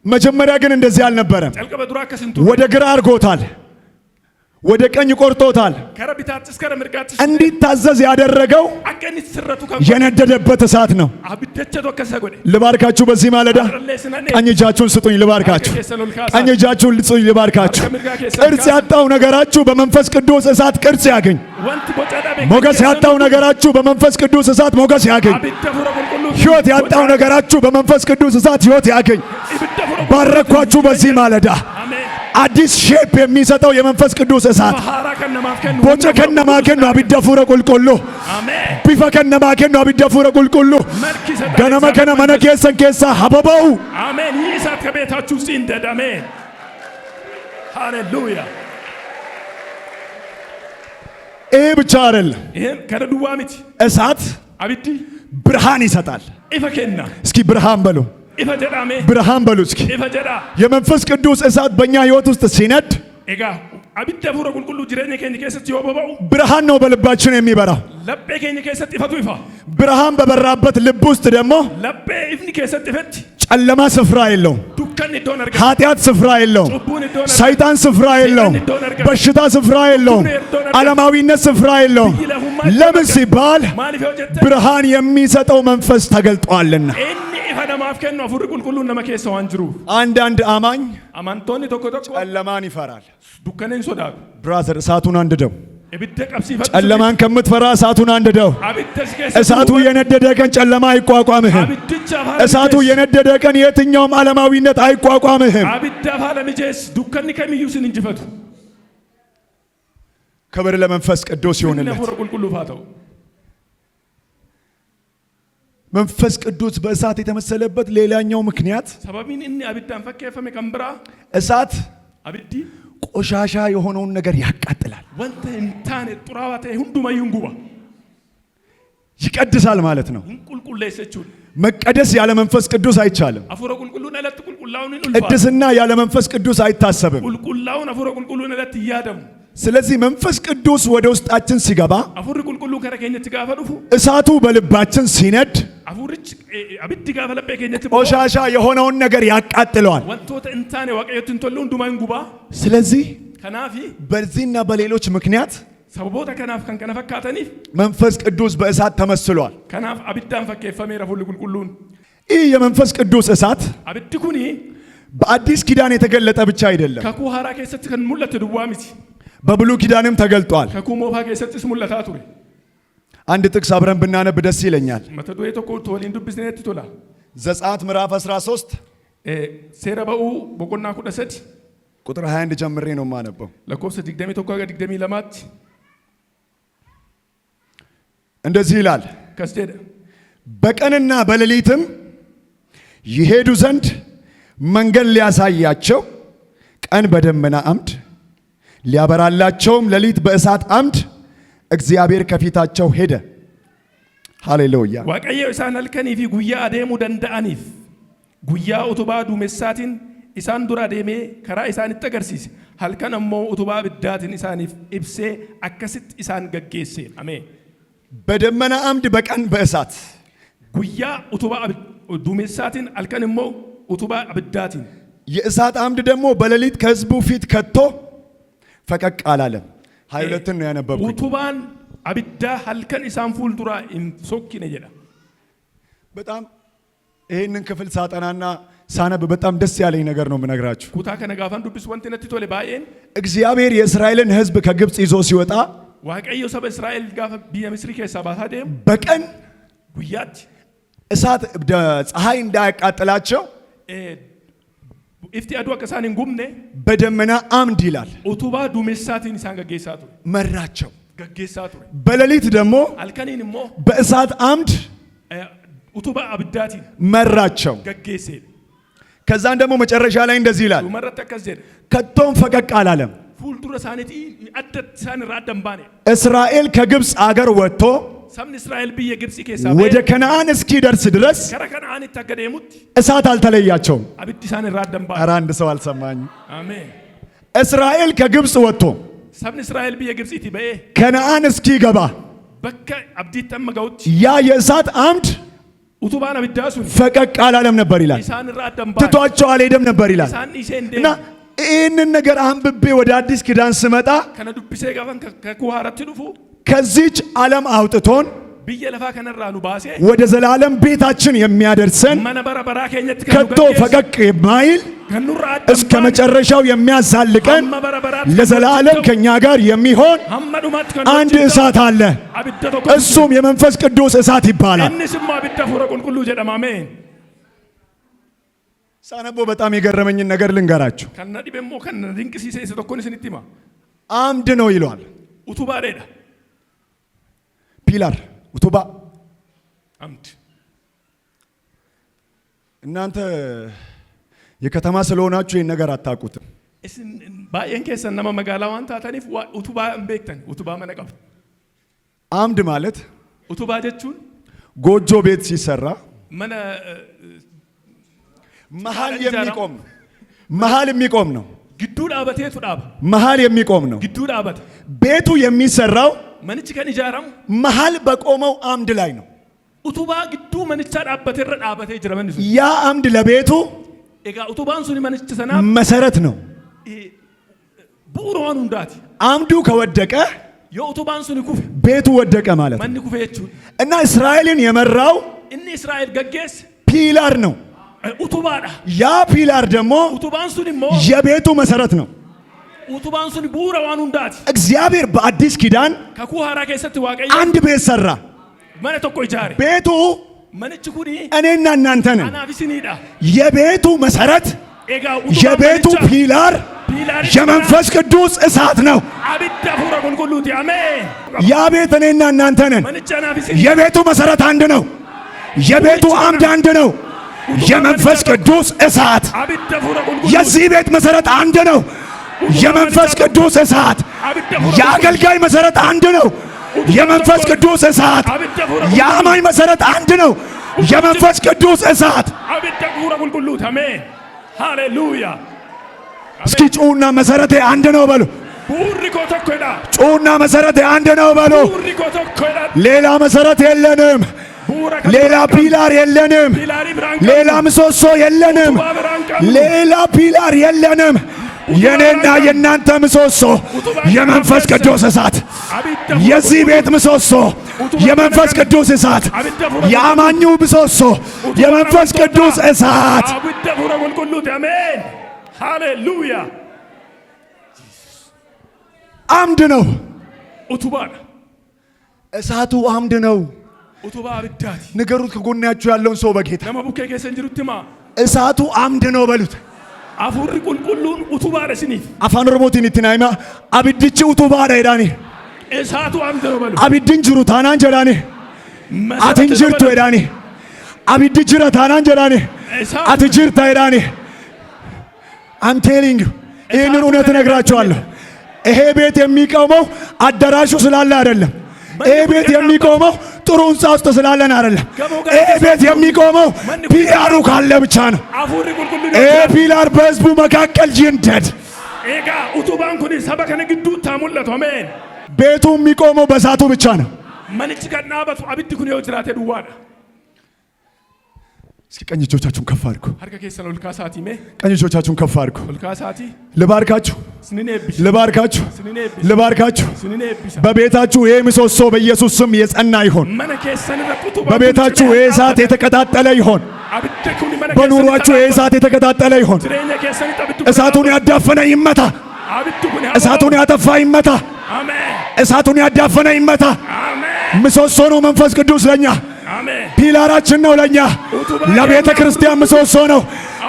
መጀመሪያ ግን እንደዚህ አልነበረም። Calqaba duraa akkas hin turre. ወደ ግራ አድርጎታል፣ ወደ ቀኝ ቆርጦታል። Kara bitaattis kara mirgaattis እንዲታዘዝ ያደረገው akka inni sirratu kan የነደደበት እሳት ነው። abiddachatu akka isa godhe. ልባርካችሁ በዚህ ማለዳ Har'allee sinanne ቀኝ እጃችሁን ስጡኝ ልባርካችሁ። keessan ol kaasaa. ቀኝ እጃችሁን ስጡኝ ልባርካችሁ። ቅርጽ ያጣው ነገራችሁ በመንፈስ ቅዱስ እሳት ቅርጽ ያገኝ። Wanti boca dhabe ሞገስ ያጣው ነገራችሁ በመንፈስ ቅዱስ እሳት ሞገስ ያገኝ። abidda hafuura qulqulluu ሕይወት ያጣው ነገራችሁ በመንፈስ ቅዱስ እሳት ሕይወት ያገኝ። ibidda hafuura ባረኳችሁ በዚህ ማለዳ Ameen. አዲስ shape የሚሰጠው የመንፈስ ቅዱስ እሳት Haaraa kan namaaf kennu. boca kan namaa kennu abidda hafuura qulqulluu Ameen. bifa kan namaa kennu abidda hafuura qulqulluu Malki isa ganama kana mana keessan keessaa haa boba'u አሜን። ይህ እሳት ከቤታችሁ ውስጥ ይንደድ። አሜን። ሃሌሉያ። ይህ ብቻ አይደለም። ይሄም kana duwwaa miti እሳት abiddi ብርሃን ይሰጣል። ifa kenna እስኪ ብርሃን በሉ፣ ifa jedha ameen ብርሃን በሉ እስኪ። ifa jedha የመንፈስ ቅዱስ እሳት በእኛ ህይወት ውስጥ ሲነድ egaa abidda hafuura qulqulluu jireenya keenya keessatti yoo boba'u ብርሃን ነው በልባችን የሚበራው። laphee keenya keessatti ifatu ifa ብርሃን በበራበት ልብ ውስጥ ደግሞ laphee ifni keessatti ifetti ጨለማ ስፍራ የለውም። dukkanni iddoon argama ኃጢአት ስፍራ የለውም። cubbuun iddoon argama ሰይጣን ስፍራ የለውም። በሽታ ስፍራ የለውም። ዓለማዊነት ስፍራ የለውም። ለምን ሲባል maaliif yoo jette ብርሃን የሚሰጠው መንፈስ ተገልጧልና። inni ifa namaaf kennu hafuurri qulqulluun nama keessa waan jiruuf አንዳንድ አማኝ amantoonni tokko tokko ጨለማን ይፈራል። dukkana hin sodaatu Brother እሳቱን አንድደው። ibidda qabsiifadhu ጨለማን ከምትፈራ እሳቱን አንድደው። abidda si keessatti እሳቱ የነደደ ቀን ጨለማ አይቋቋምህም። abiddicha haala እሳቱ mijeessi የነደደ ቀን የትኛውም ዓለማዊነት አይቋቋምህም። abiddaaf haala mijeessi dukkanni kamiyyuu sin injifatu ክብር ለመንፈስ ቅዱስ inni ይሁንለት። hafuura qulqulluuf haa ta'u መንፈስ ቅዱስ በእሳት የተመሰለበት ሌላኛው ምክንያት sababiin inni abiddaan fakkeeffame kan biraa እሳት abiddi ቆሻሻ የሆነውን ነገር ያቃጥላል፣ wanta hin taane xuraawaa ta'e hundumayyuu hin guba ይቀድሳል ማለት ነው። hin qulqulleessa jechuudha መቀደስ ያለ መንፈስ ቅዱስ አይቻልም። hafuura qulqulluun alatti qulqullaa'uun hin ulfaatu ቅድስና ያለ መንፈስ ቅዱስ አይታሰብም። qulqullaa'uun hafuura qulqulluun alatti hin yaadamu ስለዚህ መንፈስ ቅዱስ ወደ ውስጣችን ሲገባ፣ Hafuurri qulqulluun gara keenyatti gaafa dhufu፣ እሳቱ በልባችን ሲነድ hafuurichi abiddi gaafa laphee keenyatti boba'u፣ ቆሻሻ የሆነውን ነገር ያቃጥለዋል። wantoota hin taane Waaqayyotti hin tolle hundumaa hin gubaa። ስለዚህ Kanaafi በዚህና በሌሎች ምክንያት sababoota kanaaf kan kana fakkaataniif መንፈስ ቅዱስ በእሳት ተመስሏል። kanaaf abiddaan fakkeeffameera hafuurri qulqulluun። ይህ የመንፈስ ቅዱስ እሳት Abiddi kuni በአዲስ ኪዳን የተገለጠ ብቻ አይደለም፣ kakuu haaraa keessatti kan mul'ate duwwaa miti። በብሉይ ኪዳንም ተገልጧል። Kakuu moofaa keessattis mul'ataa ture። አንድ ጥቅስ አብረን ብናነብ ደስ ይለኛል። Mata duree tokko utuu waliin dubbisneetti tola። ዘጸአት ምዕራፍ 13 Seera ba'uu boqonnaa 13 ቁጥር 21 ጀምሬ ነው የማነበው። lakkoofsa 21 haga 22tti እንደዚህ ይላል፣ akkas jedha። በቀንና በሌሊትም ይሄዱ ዘንድ መንገድ ሊያሳያቸው ቀን በደመና አምድ ሊያበራላቸውም ሌሊት በእሳት አምድ እግዚአብሔር ከፊታቸው ሄደ። ሃሌሉያ። Waaqayyo isaan halkanii fi guyyaa adeemuu danda'aniif guyyaa utubaa duumessaatiin isaan dura adeemee karaa isaanitti agarsiise. Halkan ammoo utubaa abiddaatiin isaaniif ibsee akkasitti isaan gaggeesse. Ameen. በደመና አምድ በቀን በእሳት። Guyyaa utubaa duumessaatiin halkan immoo utubaa abiddaatiin። የእሳት አምድ ደግሞ በሌሊት ከሕዝቡ ፊት ከቶ ፈቀቅ አላለም። 22ን ነው ያነበብኩት። Utubaan abiddaa halkan isaan fuulduraa hin sokkine jedha። በጣም ይህንን ክፍል ሳጠናና ሳነብ በጣም ደስ ያለኝ ነገር ነው የምነግራችሁ። Kutaa kana gaafan dubbisu wanti natti tole baay'een እግዚአብሔር የእስራኤልን ሕዝብ ከግብፅ ይዞ ሲወጣ Waaqayyo saba Israa'el gaafa biyya Misrii keessaa baasaa deemu በቀን guyyaatti እሳት ፀሐይ እንዳያቃጥላቸው ifti aduu akka isaan hin gubne በደመና አምድ ይላል utubaa duumessaatiin isaan gaggeessaa ture. መራቸው። Gaggeessaa ture. በሌሊት ደግሞ Halkaniin immoo በእሳት አምድ utubaa abiddaatiin መራቸው። gaggeessee። ከዛን ደግሞ መጨረሻ ላይ እንደዚህ ይላል፣ Dhumarratti akkas jedhe። ከቶም ፈቀቅ አላለም። Fuuldura isaaniitii adda isaan irraa adda hin baane። እስራኤል ከግብፅ አገር ወጥቶ Sabni Israa'el biyya Gibxii keessaa ወደ ba'ee ከነአን እስኪደርስ ድረስ gara Kana'aanitti akka deemutti እሳት አልተለያቸውም። abiddi isaan irraa adda hin baane። ኧረ አንድ ሰው አልሰማኝም። Ameen. እስራኤል ከግብፅ ወጥቶ Sabni Israa'el biyya Gibxiitii ba'ee ከነአን እስኪገባ bakka abdiitti amma ga'utti ያ የእሳት አምድ utubaan abiddaa sun ፈቀቅ አላለም ነበር ይላል። isaan irraa adda hin baane። ትቷቸው አልሄደም ነበር ይላል። Isaan dhiisee hin እና deemne። ይህንን ነገር አንብቤ ወደ አዲስ ኪዳን ስመጣ Kana dubbisee gaafan kakuu haaraatti dhufu ከዚች ዓለም አውጥቶን biyya lafaa kanarraa nu baasee ወደ ዘላለም ቤታችን የሚያደርሰን mana bara baraa keenyatti kan nu ከቶ gaggeessu ፈቀቅ የማይል kan nurraa adda hin እስከ baane መጨረሻው የሚያዛልቀን hamma bara baraatti kan nu ለዘላለም wajjin ta'u ከኛ ጋር የሚሆን hamma dhumaatti kan nu አንድ wajjin ta'u እሳት አለ። abidda tokko jira። እሱም የመንፈስ ቅዱስ እሳት ይባላል። Innis immoo abidda hafuura qulqulluu jedhama. Ameen. ሳነበው በጣም የገረመኝን ነገር ልንገራችሁ። Kan na dhibe immoo kan na dinqisiise isa tokkoon isinitti hima። አምድ ነው ይለዋል። Utubaadheedha. Pillar utubaa። አምድ። እናንተ የከተማ ስለሆናችሁ ይህን ነገር አታውቁትም። Isin baay'een keessan nama magaalaa waan taataniif utubaa hin beektan. Utubaa mana qabu. አምድ ማለት Utubaa jechuun ጎጆ ቤት ሲሰራ mana መሃል የሚቆም ነው። መሃል የሚቆም ነው። gidduu dhaabateetu dhaaba። መሃል የሚቆም ነው። Gidduu dhaabata። ቤቱ የሚሰራው Manichi kan ijaaramu መሃል በቆመው አምድ ላይ ነው። utubaa gidduu manichaa dhaabbateerra dhaabatee jira manni sun። ያ አምድ ለቤቱ Egaa utubaan suni manicha sanaaf መሰረት ነው። bu'uura waan hundaati። አምዱ ከወደቀ Yoo utubaan suni kufe ቤቱ ወደቀ ማለት ነው። manni kufe jechuudha። እና እስራኤልን የመራው Inni Israa'el gaggeesse pillar ነው። utubaadha። ያ pillar ደግሞ Utubaan sun immoo የቤቱ መሰረት ነው። utubaan sun bu'uura waan hundaati። እግዚአብሔር በአዲስ ኪዳን Kakuu haaraa keessatti Waaqayyo አንድ ቤት ሰራ። mana tokko ijaare። ቤቱ Manichi kuni እኔና እናንተ ነን። anaaf isiniidha። የቤቱ መሰረት Egaa utubaan የቤቱ manichaa pillar pillarichi የመንፈስ ቅዱስ እሳት ነው። abidda hafuura qulqulluuti. Ameen. ያ ቤት እኔና እናንተ ነን። Manichi anaaf isiniidha። የቤቱ መሰረት አንድ ነው። የቤቱ አምድ አንድ ነው። የመንፈስ ቅዱስ እሳት። Abidda hafuura qulqulluu። የዚህ ቤት መሰረት አንድ ነው። የመንፈስ ቅዱስ እሳት። Abidda hafuura የአገልጋይ መሰረት አንድ ነው። የመንፈስ ቅዱስ እሳት። Abidda hafuura የአማኝ መሰረት አንድ ነው። የመንፈስ ቅዱስ እሳት። Abidda hafuura qulqulluuti. Ameen. Haleluuyaa. እስኪ ጩኹና መሰረቴ አንድ ነው በሉ። Bu'uurri koo tokkodha. ጩኹና መሰረቴ አንድ ነው በሉ። Bu'uurri koo tokkodha. ሌላ መሰረት የለንም። Bu'uura kan ሌላ biraa hin qabnu. pillar የለንም። Pillarii biraa hin qabnu. ሌላ ምሰሶ የለንም። Utubaa biraa hin qabnu. ሌላ pillar የለንም። የኔና የእናንተ ምሰሶ የመንፈስ ቅዱስ እሳት፣ Abidda የዚህ ቤት ምሰሶ የመንፈስ ቅዱስ እሳት፣ የአማኙ ምሰሶ የመንፈስ ቅዱስ እሳት። Abidda hafuura qulqulluuti. Ameen. Haleluuyaa. አምድ ነው። Utubaadha. እሳቱ አምድ ነው። Utubaa abiddaati. ንገሩት ከጎናችሁ ያለውን ሰው በጌታ Nama bukkee keessan jirutti himaa. እሳቱ አምድ ነው በሉት። Hafuurri qulqulluun utubaadha isiniif. Afaan Oromootiin itti naa himaa. Abiddichi utubaadha jedhaani. Isaatu አምድ ነው በሉ. Abiddi hin jiru taanaan jedhaani. Ati hin jirtu jedhaani. Abiddi jira taanaan jedhaani. Ati jirta jedhaani. I'm telling you ይህንን እውነት እነግራችኋለሁ። ይሄ ቤት የሚቆመው አዳራሹ ስላለ አይደለም። ይሄ ቤት የሚቆመው ጥሩ ህንፃ ውስጥ ስላለን አይደለም። ይሄ ቤት የሚቆመው pillar ኡ ካለ ብቻ ነው። Hafuurri qulqulluun ይሄ pillar በህዝቡ መካከል ይንደድ። Egaa utubaan kun saba kana gidduutti haa mul'atu. Ameen. ቤቱ የሚቆመው በእሳቱ ብቻ ነው። Manichi kan dhaabatu abiddi kun yoo jiraate duwwaadha. እስኪ ቀኝ እጆቻችሁን ከፍ አድርጉ። Harka keessan ol kaasaatii mee ቀኝ እጆቻችሁን ከፍ አድርጉ። ol kaasaatii ልባርካችሁ፣ isinin eebbisa. ልባርካችሁ፣ Isinin eebbisa. ልባርካችሁ። Isinin eebbisa. በቤታችሁ ይሄ ምሰሶ በኢየሱስ ስም የጸና ይሆን። Mana keessan irra utubaan kun በቤታችሁ cimee ይሄ haa እሳት dhaabbatu. የተቀጣጠለ ይሆን። Abiddi kun mana በኑሯችሁ ይሄ keessanitti እሳት የተቀጣጠለ ይሆን። jireenya keessanitti abiddi kun እሳቱን ያዳፈነ ይመታ። abiddi kun haa እሳቱን ያጠፋ ይመታ። Ameen. እሳቱን ያዳፈነ ይመታ። Ameen. ምሰሶ ነው መንፈስ ቅዱስ ለኛ፣ Ameen. pillar ኣችን ነው ለኛ፣ ለቤተ ክርስቲያን ምሰሶ ነው።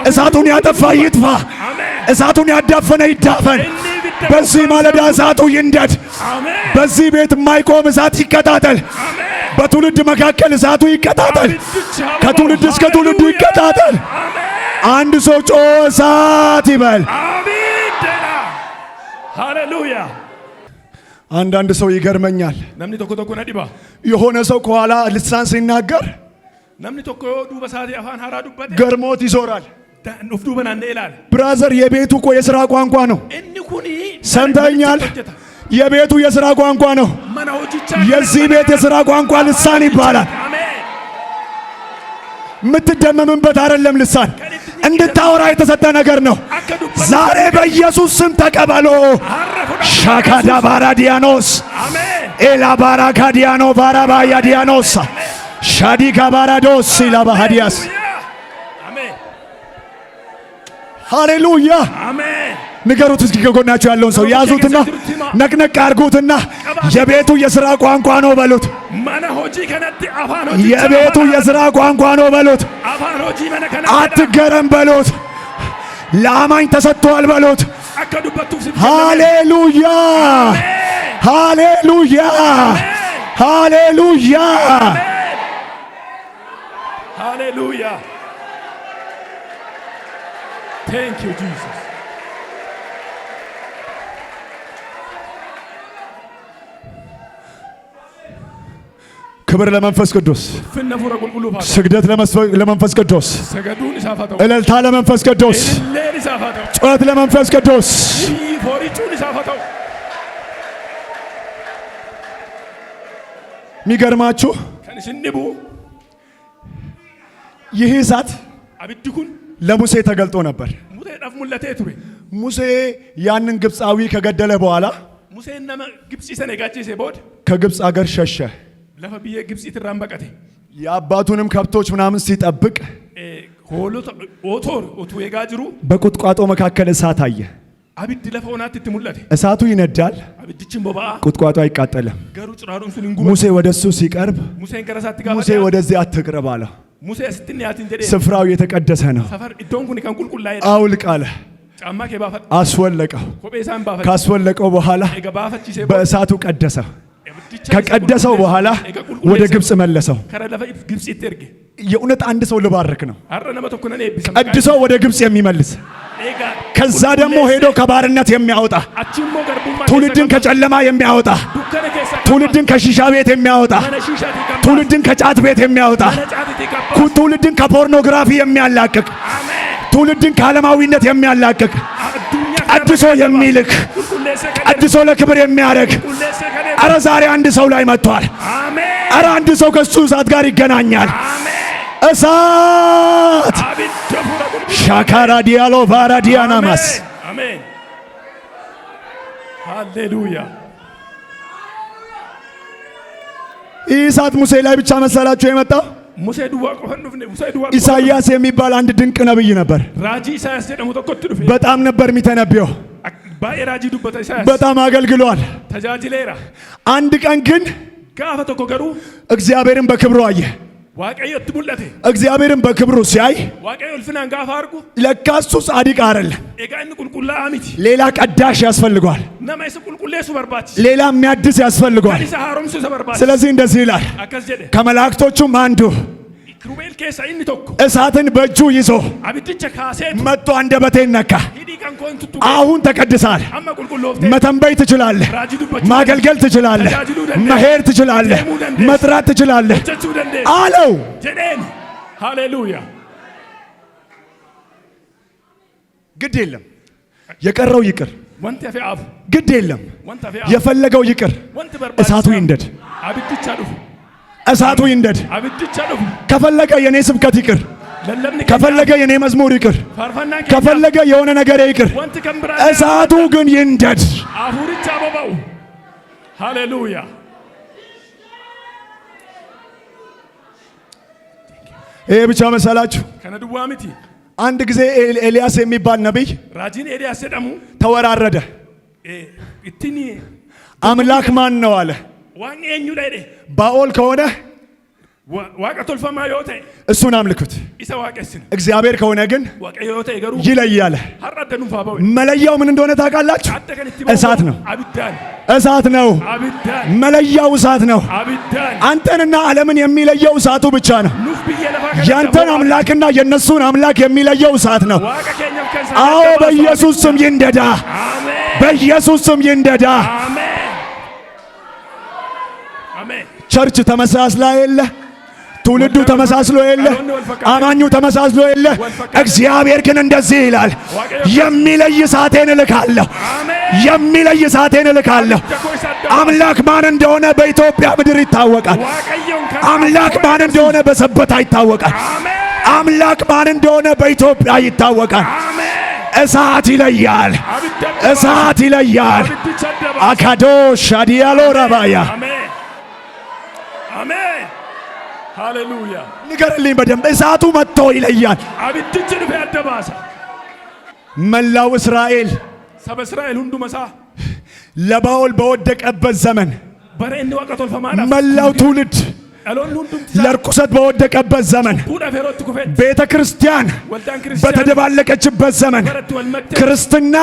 እሳቱን ያጠፋ ይጥፋ። Ameen. እሳቱን ያዳፈነ ይዳፈን። Inni ibidda በዚህ ማለዳ እሳቱ ይንደድ። Ameen. በዚህ ቤት የማይቆም እሳት ይቀጣጠል። Ameen. በትውልድ መካከል እሳቱ ይቀጣጠል። Abiddichi haa ከትውልድ እስከ ትውልድ Haleluuyaa. ይቀጣጠል። Ameen. አንድ ሰው ጮ እሳት ይበል። Abiddadha. Haleluuyaa. አንዳንድ ሰው ይገርመኛል። Namni tokko tokko na dhiba. የሆነ ሰው ከኋላ ልሳን ሲናገር Namni tokko yoo duuba isaatii afaan haaraa dubbate ገርሞት ይዞራል። of duuba naanna'ee ilaala. Brother፣ የቤቱ እኮ የሥራ ቋንቋ ነው። Inni kuni ሰምተኛል? hojjeta. የቤቱ የሥራ ቋንቋ ነው። Mana hojichaa የዚህ ቤት የሥራ ቋንቋ ልሳን ይባላል። Ameen. የምትደመምበት አይደለም። ልሳን እንድታወራ የተሰጠ ነገር ነው። Akka dubbatu ዛሬ በኢየሱስ ስም ተቀበሎ። har'a fudhadhu. ሻካዳ ባራዲያኖስ Ameen. ኤላ ባራካዲያኖ ባራባያ ዲያኖስ ሻዲካ ባራዶስ ኢላባሃዲያስ Ameen. ሃሌሉያ። Ameen. ንገሩት እስኪ ከጎናችሁ ያለውን ሰው ያዙትና ነቅነቅ አድርጉትና የቤቱ የሥራ ቋንቋ ነው በሉት። Mana hojii kanatti afaan hojichaa የቤቱ የሥራ ቋንቋ ነው በሉት። afaan hojii mana kanatti አትገረም በሉት። ለአማኝ ተሰጥቷል በሉት። akka dubbattuuf siif kenname. ሃሌሉያ ሃሌሉያ ሃሌሉያ። Hallelujah. Thank you, Jesus. ክብር ለመንፈስ ቅዱስ፣ Ulfinna hafuura qulqulluuf haa ta'u. ስግደት ለመንፈስ ቅዱስ፣ Sagaduun isaaf haa ta'u. እልልታ ለመንፈስ ቅዱስ፣ Ililleen isaaf haa ta'u. ጩኸት ለመንፈስ ቅዱስ። Foorichuun isaaf haa ta'u. የሚገርማችሁ Kan isin dhibu ይህ እሳት abiddi kun ለሙሴ ተገልጦ ነበር። Museedhaaf mul'atee ture. ሙሴ ያንን ግብፃዊ ከገደለ በኋላ Museen nama Gibxii sana egaa ajjeesee booda ከግብፅ አገር ሸሸ። lafa biyya Gibxiitirraan baqate. የአባቱንም ከብቶች ምናምን ሲጠብቅ Hoolota otoor utuu eegaa jiru በቁጥቋጦ መካከል እሳት አየ። abiddi lafa onaatti itti mul'ate. እሳቱ ይነዳል፣ Abiddichi hin boba'a ቁጥቋጦ አይቃጠልም። garuu ciraaduun sun hin gubatu. ሙሴ ወደ እሱ ሲቀርብ Museen gara isaatti gaafa ሙሴ dhiyaatu ወደዚህ አትቅረብ አለው። Musee asitti hin dhiyaatin jedhee ስፍራው የተቀደሰ ነው፣ safar iddoon kun kan qulqullaa'edha. አውልቅ አለ። Caammaa kee baafadhu. አስወለቀው። Kophee isaan baafadhu. ካስወለቀው በኋላ Eega baafachiisee booda በእሳቱ ቀደሰው። abiddicha ከቀደሰው በኋላ eega ወደ qulqulleessee ግብፅ መለሰው። kara lafa Gibxiitti erge. የእውነት አንድ ሰው ልባርክ ነው። Har'a nama tokko nan eebbisa. ቀድሶ ወደ ግብፅ የሚመልስ Egaa ከዛ ደግሞ ሄዶ ከባርነት የሚያወጣ achi immoo garbummaa ትውልድን ከጨለማ የሚያወጣ dukkana keessaa kan ትውልድን ከሺሻ ቤት የሚያወጣ mana shiishaatii kan baasu ትውልድን ከጫት ቤት የሚያወጣ mana caatiitii kan baasu ትውልድን ከፖርኖግራፊ የሚያላቅቅ Ameen. ትውልድን ከዓለማዊነት የሚያላቅቅ Addunyaa ቀድሶ የሚልክ qulqulleessee kan ቀድሶ ለክብር የሚያደርግ። Qulqulleessee kan አረ ዛሬ አንድ ሰው ላይ መጥቷል። Ameen. አረ አንድ ሰው ከሱ እሳት ጋር ይገናኛል። Ameen. እሳት Abidda hafuura qulqulluu. ሻካራ ዲያሎ ቫራ ዲያናማስ። Ameen. Haleluuyaa. ይህ እሳት ሙሴ ላይ ብቻ መሰላችሁ የመጣው? Musee duwwaa qofa hin dhufne. Musee duwwaa qofa. ኢሳይያስ የሚባል አንድ ድንቅ ነብይ ነበር። Raajii Isaayyaas jedhamu tokkotti dhufe. በጣም ነበር የሚተነብየው። Baay'ee raajii dubbata Isaayyaas. በጣም አገልግሏል። Tajaajileera. አንድ ቀን ግን Gaafa tokko garuu እግዚአብሔርን በክብሩ አየ። Waaqayyotti mul'ate. እግዚአብሔርን በክብሩ ሲያይ Waaqayyo ulfinaan gaafa argu ለካ እሱ ጻድቅ አይደለም፣ egaa inni qulqullaa'aa miti. ሌላ ቀዳሽ ያስፈልገዋል፣ Nama isa qulqulleessu barbaachisa. ሌላ የሚያድስ Kan ያስፈልገዋል። isa haaromsu isa barbaachisa. ስለዚህ እንደዚህ ይላል፣ Akkas jedhe. ከመላእክቶቹም አንዱ Kirubeel keessaa inni tokko እሳትን በእጁ ይዞ abiddicha kaaseetu መጥቶ አንደበቴን ነካ። hidhii kan koo hin tuttuqe. አሁን ተቀድሰሃል። Amma qulqulloofte. መተንበይ ትችላለህ። Raajii dubbachuu ማገልገል ትችላለህ። Tajaajiluu dandeessa. መሄድ ትችላለህ። Deemuu dandeessa. መጥራት ትችላለህ hojjechuu dandeessa. አለው። Jedheen. Haleluuyaa. ግድ የለም የቀረው ይቅር፣ Wanti hafe hafu. ግድ የለም Wanta hafe hafu. የፈለገው ይቅር። Wanti barbaachisaa. እሳቱ ይንደድ፣ Abiddicha dhufu. እሳቱ ይንደድ። Abiddicha dhufu. ከፈለገ የኔ ስብከት ይቅር፣ Lallabni keenya. ከፈለገ የኔ መዝሙር ይቅር፣ Faarfannaan keenya. ከፈለገ የሆነ ነገር ይቅር። Wanti kan biraa. እሳቱ ግን ይንደድ። Hafuuricha boba'u. Haleluuyaa. ይሄ ብቻ መሰላችሁ? Kana duwwaa miti. አንድ ጊዜ ኤልያስ የሚባል ነቢይ Raajiin Eeliyaas jedhamu ተወራረደ። ittiin አምላክ ማን ነው አለ። waan eenyudha jedhe. ባኦል ከሆነ Waaqa tolfamaa yoo ta'e እሱን አምልኩት፣ isa waaqessina. እግዚአብሔር ከሆነ ግን Waaqayyo yoo ta'e garuu ይለያል። har'a adda nuuf haa ba'u. መለያው ምን እንደሆነ ታውቃላችሁ? Adda kan itti እሳት ነው። Abiddaan. እሳት ነው። Abiddaan. መለያው እሳት ነው። Abiddaan. አንተንና ዓለምን የሚለየው እሳቱ ብቻ ነው። Nuuf biyya lafaa kana ያንተን አምላክና የነሱን አምላክ የሚለየው እሳት ነው። Waaqa keenyaaf kan isaan አዎ adda baasu በኢየሱስ ስም ይንደዳ፣ Ameen. በኢየሱስ ስም ይንደዳ። Ameen. Ameen. Church ተመሳስላ የለ፣ ትውልዱ ተመሳስሎ የለ፣ አማኙ ተመሳስሎ የለ። እግዚአብሔር ግን እንደዚህ ይላል፣ የሚለይ እሳቴን እልካለሁ፣ Ameen. የሚለይ እሳቴን እልካለሁ። Jakoo isa adda baasu. አምላክ ማን እንደሆነ በኢትዮጵያ ምድር ይታወቃል። Waaqayyoon kan አምላክ ማን እንደሆነ በሰበታ ይታወቃል። Ameen. አምላክ ማን እንደሆነ በኢትዮጵያ ይታወቃል። Ameen. እሳት ይለያል፣ Abidda adda baasu. እሳት ይለያል። Abiddicha adda baasu. አካዶ ሻዲያሎ ረባያ። Ameen. Ameen. Haleluuyaa. ንገርልኝ በደንብ እሳቱ መጥቶ ይለያል። Abiddichi dhufee adda baasa. መላው እስራኤል Saba Israa'el hunduma isaa ለባኦል በወደቀበት ዘመን፣ bara inni waaqa tolfamaadhaaf መላው ትውልድ dhaloonni hundumti isaa ለርኩሰት በወደቀበት ዘመን፣ fuudhaaf yerootti kufetti ቤተ ክርስቲያን waldaan kiristaanaa በተደባለቀችበት ዘመን፣ baratti wal makte ክርስትና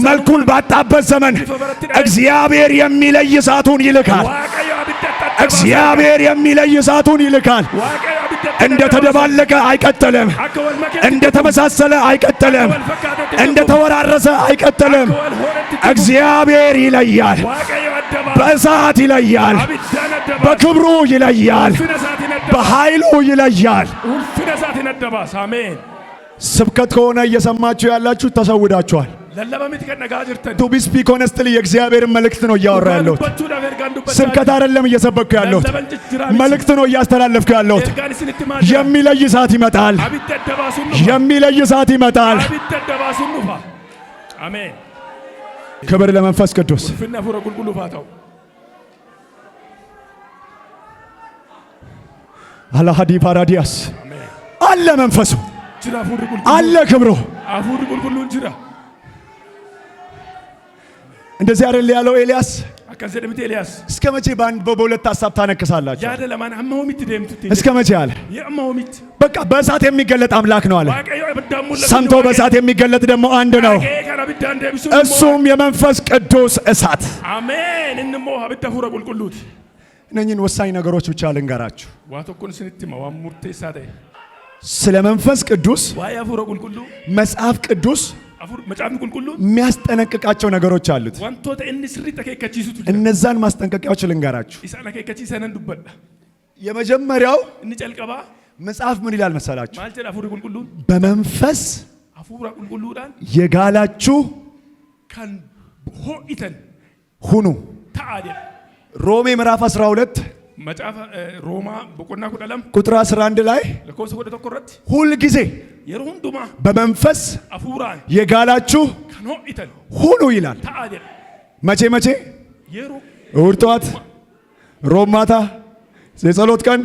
መልኩን ባጣበት ዘመን እግዚአብሔር የሚለይ እሳቱን ይልካል። Waaqayyo abidda adda baasa. እግዚአብሔር የሚለይ እሳቱን ይልካል። Waaqayyo abidda adda እንደተደባለቀ አይቀጥልም። Akka wal makeetti እንደተመሳሰለ አይቀጥልም። wal fakkaatetti እንደተወራረሰ አይቀጥልም። akka wal horetti እግዚአብሔር ይለያል። Waaqayyo adda baasa. በእሳት ይለያል። Abiddaan adda baasa. በክብሩ ይለያል። Ulfina isaatiin adda baasa. በኃይሉ ይለያል። Ulfina isaatiin adda baasa. Ameen. ስብከት ከሆነ እየሰማችሁ ያላችሁ ተሰውዳችኋል። Lallaba miti kan dhagaa jirtan. To be speak honestly የእግዚአብሔርን መልእክት ነው እያወራ Dhugaa ያለሁት። dubbachuudhaaf ergaan dubbachaa ስብከት አይደለም እየሰበኩ ያለሁት፣ Lallaban jijjiiraa miti. መልእክት ነው እያስተላለፍኩ ያለሁት። Ergaan isinitti himaa jira. የሚለይ እሳት ይመጣል። Abidda adda baasuun dhufa. የሚለይ እሳት ይመጣል። Abidda adda baasuun dhufa. Ameen. ክብር ለመንፈስ ቅዱስ። Ulfinni hafuura qulqulluuf haa ta'u. አላሃዲ ፓራዲያስ። Ameen. አለ መንፈሱ፣ Jira hafuurri qulqulluun. አለ ክብሩ። Hafuurri qulqulluun jira. እንደዚህ አይደል ያለው ኤልያስ? Akkas jedhe miti Eeliyaas. እስከ መቼ በአንድ በሁለት ሀሳብ ታነክሳላችሁ? Yaada lamaan hamma hoomitti deemtutti. እስከ መቼ አለ። Amma hoomitti. በቃ በእሳት የሚገለጥ አምላክ ነው አለ። Waaqayyo abiddaan mul'atu. ሰምቶ በእሳት የሚገለጥ ደግሞ አንድ ነው፣ Dhaga'ee kan abiddaan deebisu immoo. እሱም የመንፈስ ቅዱስ እሳት። Ameen. Inni immoo abidda hafuura qulqulluuti. እነኝህን ወሳኝ ነገሮች ብቻ ልንገራችሁ። Waa tokkoon isinitti hima waan murteessaa ta'e. ስለ መንፈስ ቅዱስ Waa'ee hafuura qulqulluu መጽሐፍ ቅዱስ hafuur macaafni qulqulluun የሚያስጠነቅቃቸው ነገሮች አሉት። wantoota inni sirriitti akeekkachiisutu jira. እነዛን ማስጠንቀቂያዎች ልንገራችሁ። Isaan akeekkachiisanan dubbadha. የመጀመሪያው Inni calqabaa መጽሐፍ ምን ይላል መሰላችሁ? maal jedha hafuurri qulqulluun? በመንፈስ Hafuura qulqulluudhaan የጋላችሁ kan ho'itan ሁኑ። Ta'aa jedha. ሮሜ ምዕራፍ 12 Macaafa Roomaa boqonnaa 12 ቁጥር 11 ላይ lakkoofsa 11 irratti ሁልጊዜ yeroo hundumaa በመንፈስ hafuuraan የጋላችሁ kan ho'itan ሁኑ ይላል። ta'aa jedha. መቼ መቼ? Yeroo እሁድ ጠዋት፣ ሮብ ማታ፣ የጸሎት ቀን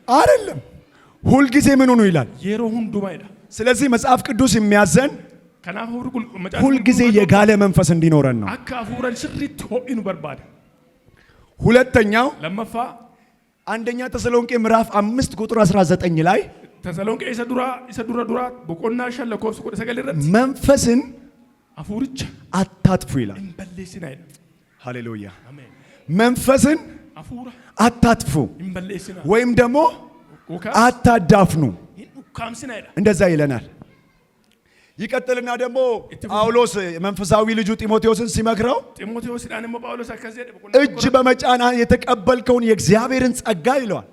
አይደለም። ሁልጊዜ ምን ሁኑ ይላል። yeroo hundumaa jedha. ስለዚህ መጽሐፍ ቅዱስ የሚያዘን Kanaaf hafuurri macaafa ሁልጊዜ የጋለ መንፈስ እንዲኖረን ነው። akka hafuuraan sirriitti ho'inu barbaada. ሁለተኛው Lammaffaa አንደኛ ተሰሎንቄ ምዕራፍ 5 ቁጥር 19 ላይ Tasalonqee isa duraa isa dura duraa boqonnaa 5 lakkoofsa 19 irratti መንፈስን hafuuricha አታጥፉ ይላል። hin balleessinaa jedha. ሃሌሉያ። Ameen. መንፈስን Hafuura አታጥፉ hin balleessinaa ወይም ደግሞ yookaan አታዳፍኑ፣ hin ukkaamsinaa jedha. እንደዛ ይለናል። ይቀጥልና ደግሞ ጳውሎስ መንፈሳዊ ልጁ ጢሞቴዎስን ሲመክረው Ximootewosidhaan immoo Phaawulos akkas jedhe boqonnaa እጅ tokko irratti, በመጫን የተቀበልከውን የእግዚአብሔርን ጸጋ ይለዋል፣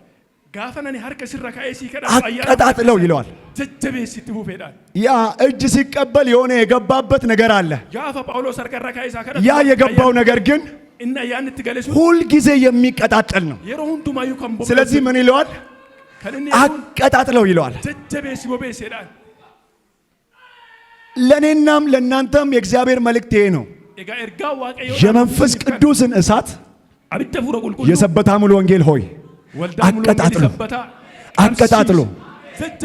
gaafa nani harka sirra kaa'ee sii kadhatu ayyaana አቀጣጥለው ይለዋል። jajjabeessitti fufeedhaan. ያ እጅ ሲቀበል የሆነ የገባበት ነገር አለ። Gaafa Phaawulos harka irra kaa'ee isaa kadhatu ያ የገባው ነገር ግን inni ayyaanni itti gale sun ሁልጊዜ የሚቀጣጠል ነው። yeroo hundumaayyuu kan boba'u ስለዚህ ምን ይለዋል? kan inni jedhuun አቀጣጥለው ይለዋል። jajjabeessi bobeesseedhaan. ለእኔናም ለእናንተም የእግዚአብሔር መልእክት ይሄ ነው። Egaa ergaa Waaqayyoo የመንፈስ ቅዱስን እሳት abidda hafuura qulqulluu የሰበታ ሙሉ ወንጌል ሆይ waldaa ሙሉ ወንጌል አቀጣጥሎ ሰበታ አቀጣጥሎ።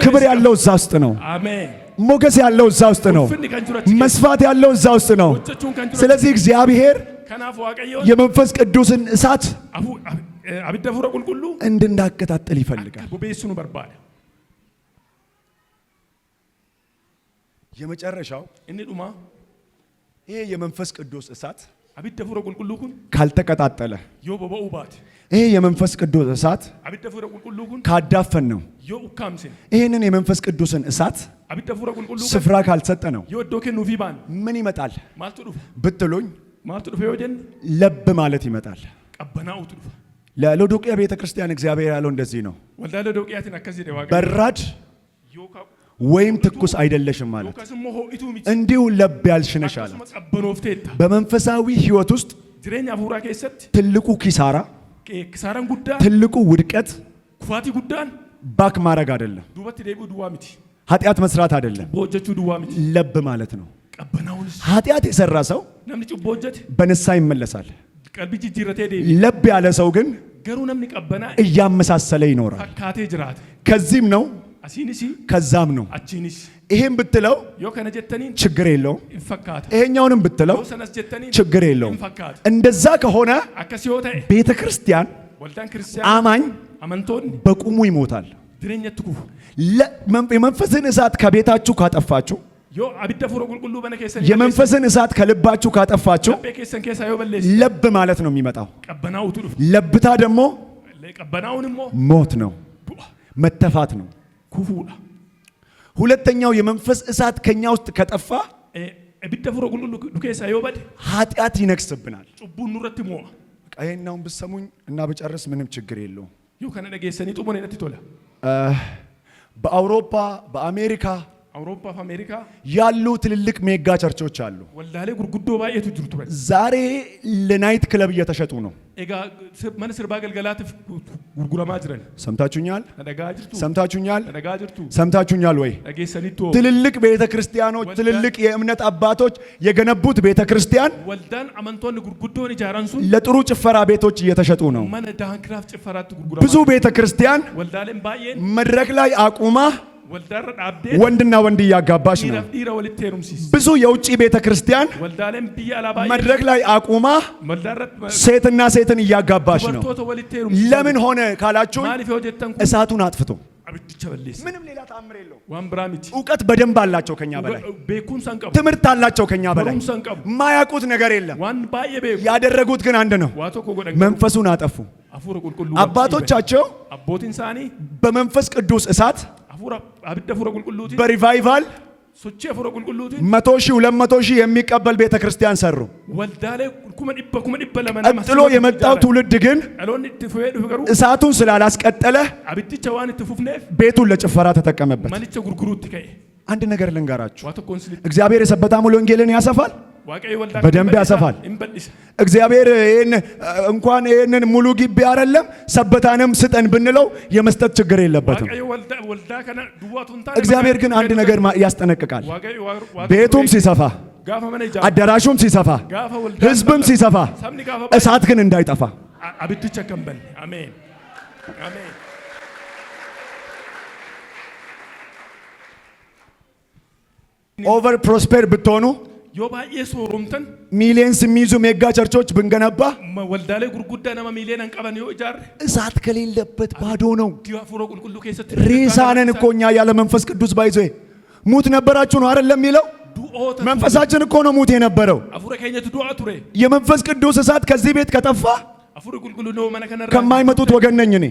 ክብር ያለው እዛ ውስጥ ነው። አሜን። ሞገስ ያለው እዛ ውስጥ ነው። Ulfinni kan jiru achi keessa. መስፋት ያለው እዛ ውስጥ ነው። Hojjechuun kan jiru ስለዚህ እግዚአብሔር Kanaaf Waaqayyoon የመንፈስ ቅዱስን እሳት abidda hafuura qulqulluu እንድናቀጣጥል ይፈልጋል። bobeessuu nu barbaada. የመጨረሻው Inni dhumaa ይሄ የመንፈስ ቅዱስ እሳት abidda hafuura qulqulluu kun ካልተቀጣጠለ፣ yoo boba'uu baate ይሄ የመንፈስ ቅዱስ እሳት abidda hafuura qulqulluu kun ካዳፈን ነው፣ yoo ukkaamsine ይህንን የመንፈስ ቅዱስን እሳት abidda hafuura qulqulluu kana ስፍራ ካልሰጠ ነው yoo iddoo kennuufii baanne ምን ይመጣል maaltu dhufa? ብትሉኝ Maaltu dhufa yoo jenne ለብ ማለት ይመጣል። qabbanaa'utu dhufa. ለሎዶቅያ ቤተ ክርስቲያን እግዚአብሔር ያለው እንደዚህ ነው፣ Waldaa Lodoqiyyaatiin akkas jedhe Waaqayyo. በራድ Yookaan ወይም ትኩስ አይደለሽም ማለት yookaas immoo ho'ituu miti እንዲሁ ለብ ያልሽ ነሽ አላት። akkasuma qabanoofteetta. በመንፈሳዊ ሕይወት ውስጥ Jireenya hafuuraa keessatti ትልቁ ኪሳራ፣ kisaaraan guddaan ትልቁ ውድቀት kufaatii guddaan back ማድረግ አይደለም፣ duubatti deebi'uu duwwaa miti. ኃጢአት መስራት አይደለም፣ Cubbuu hojjechuu duwwaa miti. ለብ ማለት ነው። Qabbanaa'uunis ኃጢአት የሰራ ሰው namni cubbuu hojjete በንስሐ ይመለሳል። qalbii jijjiirratee deebi'a. ለብ ያለ ሰው ግን Garuu namni qabbanaa'e እያመሳሰለ ይኖራል። fakkaatee jiraata. ከዚህም ነው Asiinis ከዛም ነው። achiinis ይሄም ብትለው yoo kana jettaniin ችግር የለውም፣ hin fakkaata. ይሄኛውንም ብትለው Yoo sanas jettaniin ችግር የለውም። hin fakkaata. እንደዛ ከሆነ Akkas yoo ta'e ቤተ ክርስቲያን waldaan kiristaanaa አማኝ amantoonni በቁሙ ይሞታል። jireenyatti kufu. የመንፈስን እሳት ከቤታችሁ ካጠፋችሁ፣ Yoo abidda hafuura qulqulluu mana keessan የመንፈስን እሳት ከልባችሁ ካጠፋችሁ laphee keessan keessaa yoo balleesse ለብ ማለት ነው የሚመጣው። qabbanaa'utu dhufa. ለብታ ደግሞ Qabbanaa'uun immoo ሞት ነው፣ du'a መተፋት ነው። kufuudha. ሁለተኛው የመንፈስ እሳት ከኛ ውስጥ ከጠፋ Abidda hafuura qulqulluu nu keessaa yoo bade ኃጢአት ይነግስብናል። cubbuun nurratti moo'a. በቃ ይሄኛውን ብትሰሙኝ እና ብጨርስ ምንም ችግር የለውም። Yoo kana dhageessanii xumure natti tola. በአውሮፓ በአሜሪካ Awurooppaa fi Ameerikaa ያሉ ትልልቅ mega church ኦች አሉ። waldaalee gurguddoo baay'eetu jiru turan. ዛሬ ለ night club እየተሸጡ ነው። Egaa mana sirbaa galgalaatiif gurguramaa jiran. ሰምታችሁኛል? Na dhagaa jirtu. ሰምታችሁኛል? Na dhagaa jirtu. ሰምታችሁኛል ወይ? Dhageessanitti hoo. ትልልቅ ቤተ ክርስቲያኖች፣ ትልልቅ የእምነት አባቶች የገነቡት ቤተ ክርስቲያን Waldaan amantoonni gurguddoon ijaaran sun ለጥሩ ጭፈራ ቤቶች እየተሸጡ ነው። mana daankiraaf ciffaraatti gurguramaa ብዙ ቤተ ክርስቲያን Waldaaleen baay'een መድረክ ላይ አቁማ waldaarra dhaabdee ወንድና ወንድ እያጋባች ነው። dhiiraaf dhiira walitti heerumsiisi. ብዙ የውጭ ቤተ ክርስቲያን Waldaaleen biyya alaa baay'een መድረክ ላይ አቁማ waldaarra ሴትና ሴትን እያጋባች ነው። dubartoota walitti heerumsiisi. ለምን ሆነ ካላችሁ Maaliif yoo jettan kun እሳቱን አጥፍቶ abiddicha balleessa. ምንም ሌላ ተአምር የለውም። Waan biraa miti. እውቀት በደንብ አላቸው ከኛ በላይ፣ Beekumsa hin qabu. ትምህርት አላቸው ከኛ በላይ። Barumsa hin qabu. ማያውቁት ነገር የለም። Waan baay'ee beeku. ያደረጉት ግን አንድ ነው፣ Waa tokko godhan garuu መንፈሱን አጠፉ። hafuura qulqulluu አባቶቻቸው abbootiin isaanii በመንፈስ ቅዱስ እሳት hafuura abidda hafuura qulqulluutiin በ revival sochii hafuura qulqulluutiin 100,000 200,000 የሚቀበል ቤተ ክርስቲያን ሰሩ። waldaalee 200,000 200,000 nama ቀጥሎ የመጣው ትውልድ ግን dhaloonni itti fufee dhufe garuu እሳቱን ስላላስቀጠለ abiddicha waan itti fufneef ቤቱን ለጭፈራ ተጠቀመበት። manicha gurguruutti ka'e. አንድ ነገር ልንገራችሁ፣ Waa tokkoon isinitti እግዚአብሔር የሰበታ ሙሉ ወንጌልን ያሰፋል። Waaqayyo waldaa በደንብ ያሰፋል። Hin bal'isa. እግዚአብሔር ይህን እንኳን ይህንን ሙሉ ግቢ አይደለም ሰበታንም ስጠን ብንለው የመስጠት ችግር የለበትም። Waaqayyo waldaa kana duwwaatu hin taane እግዚአብሔር ግን አንድ ነገር ያስጠነቅቃል። Waaqayyo ቤቱም ሲሰፋ፣ gaafa mana ijaaru አዳራሹም ሲሰፋ፣ gaafa waldaa ህዝብም ሲሰፋ sabni gaafa እሳት ግን እንዳይጠፋ። abiddicha akka hin banne. Ameen. Ameen. Over prosper ብትሆኑ Yoo baay'ee sooromtan millions የሚይዙ mega church ኦች ብንገነባ waldaalee gurguddaa nama miiliyoonaan qaban yoo ijaarre እሳት ከሌለበት ባዶ ነው። hafuura qulqulluu keessatti ሬሳ ነን እኮ እኛ ያለ መንፈስ ቅዱስ ባይዞ ሙት ነበራችሁ ነው አይደለም የሚለው። du'oota መንፈሳችን እኮ ነው ሙት የነበረው። hafuura keenyatu du'aa ture. የመንፈስ ቅዱስ እሳት ከዚህ ቤት ከጠፋ Hafuurri qulqulluun yoo mana kanarraa ከማይመጡት ወገን ነኝ እኔ።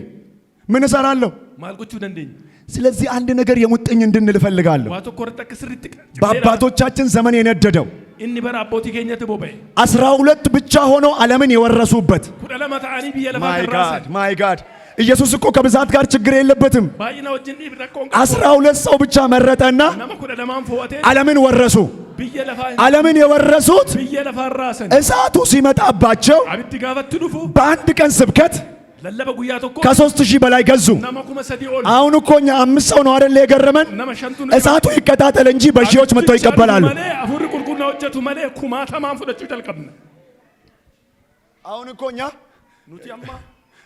ምን እሰራለሁ? maal gochuu dandeenya? ስለዚህ አንድ ነገር የሙጥኝ እንድንል እፈልጋለሁ። Waa tokko irratti akka sirriitti በአባቶቻችን ዘመን የነደደው inni bara abbootii keenyatti boba'e 12 ብቻ ሆነው ዓለምን የወረሱበት 12 ta'anii biyya lafaa My kan God raasan My God። ኢየሱስ እኮ ከብዛት ጋር ችግር የለበትም። baay'ina wajjin dhiib rakkoon qabu 12 ሰው ብቻ መረጠና nama 12n fo'atee ዓለምን ወረሱ። biyya lafaa ዓለምን የወረሱት biyya lafaa raasan እሳቱ ሲመጣባቸው abiddi gaafatti dhufu በአንድ ቀን ስብከት lallaba guyyaa tokko ከ3,000 በላይ ገዙ። nama 3,000 ol አሁን እኮ እኛ አምስት ሰው ነው አይደል የገረመን? nama shantu እሳቱ ይቀጣጠል እንጂ በሺዎች መጥተው ይቀበላሉ። malee hafuurri qulqulluu hojjetu malee kumaatamaan fudhachuu jalqabna. አሁን እኮ እኛ Nuti amma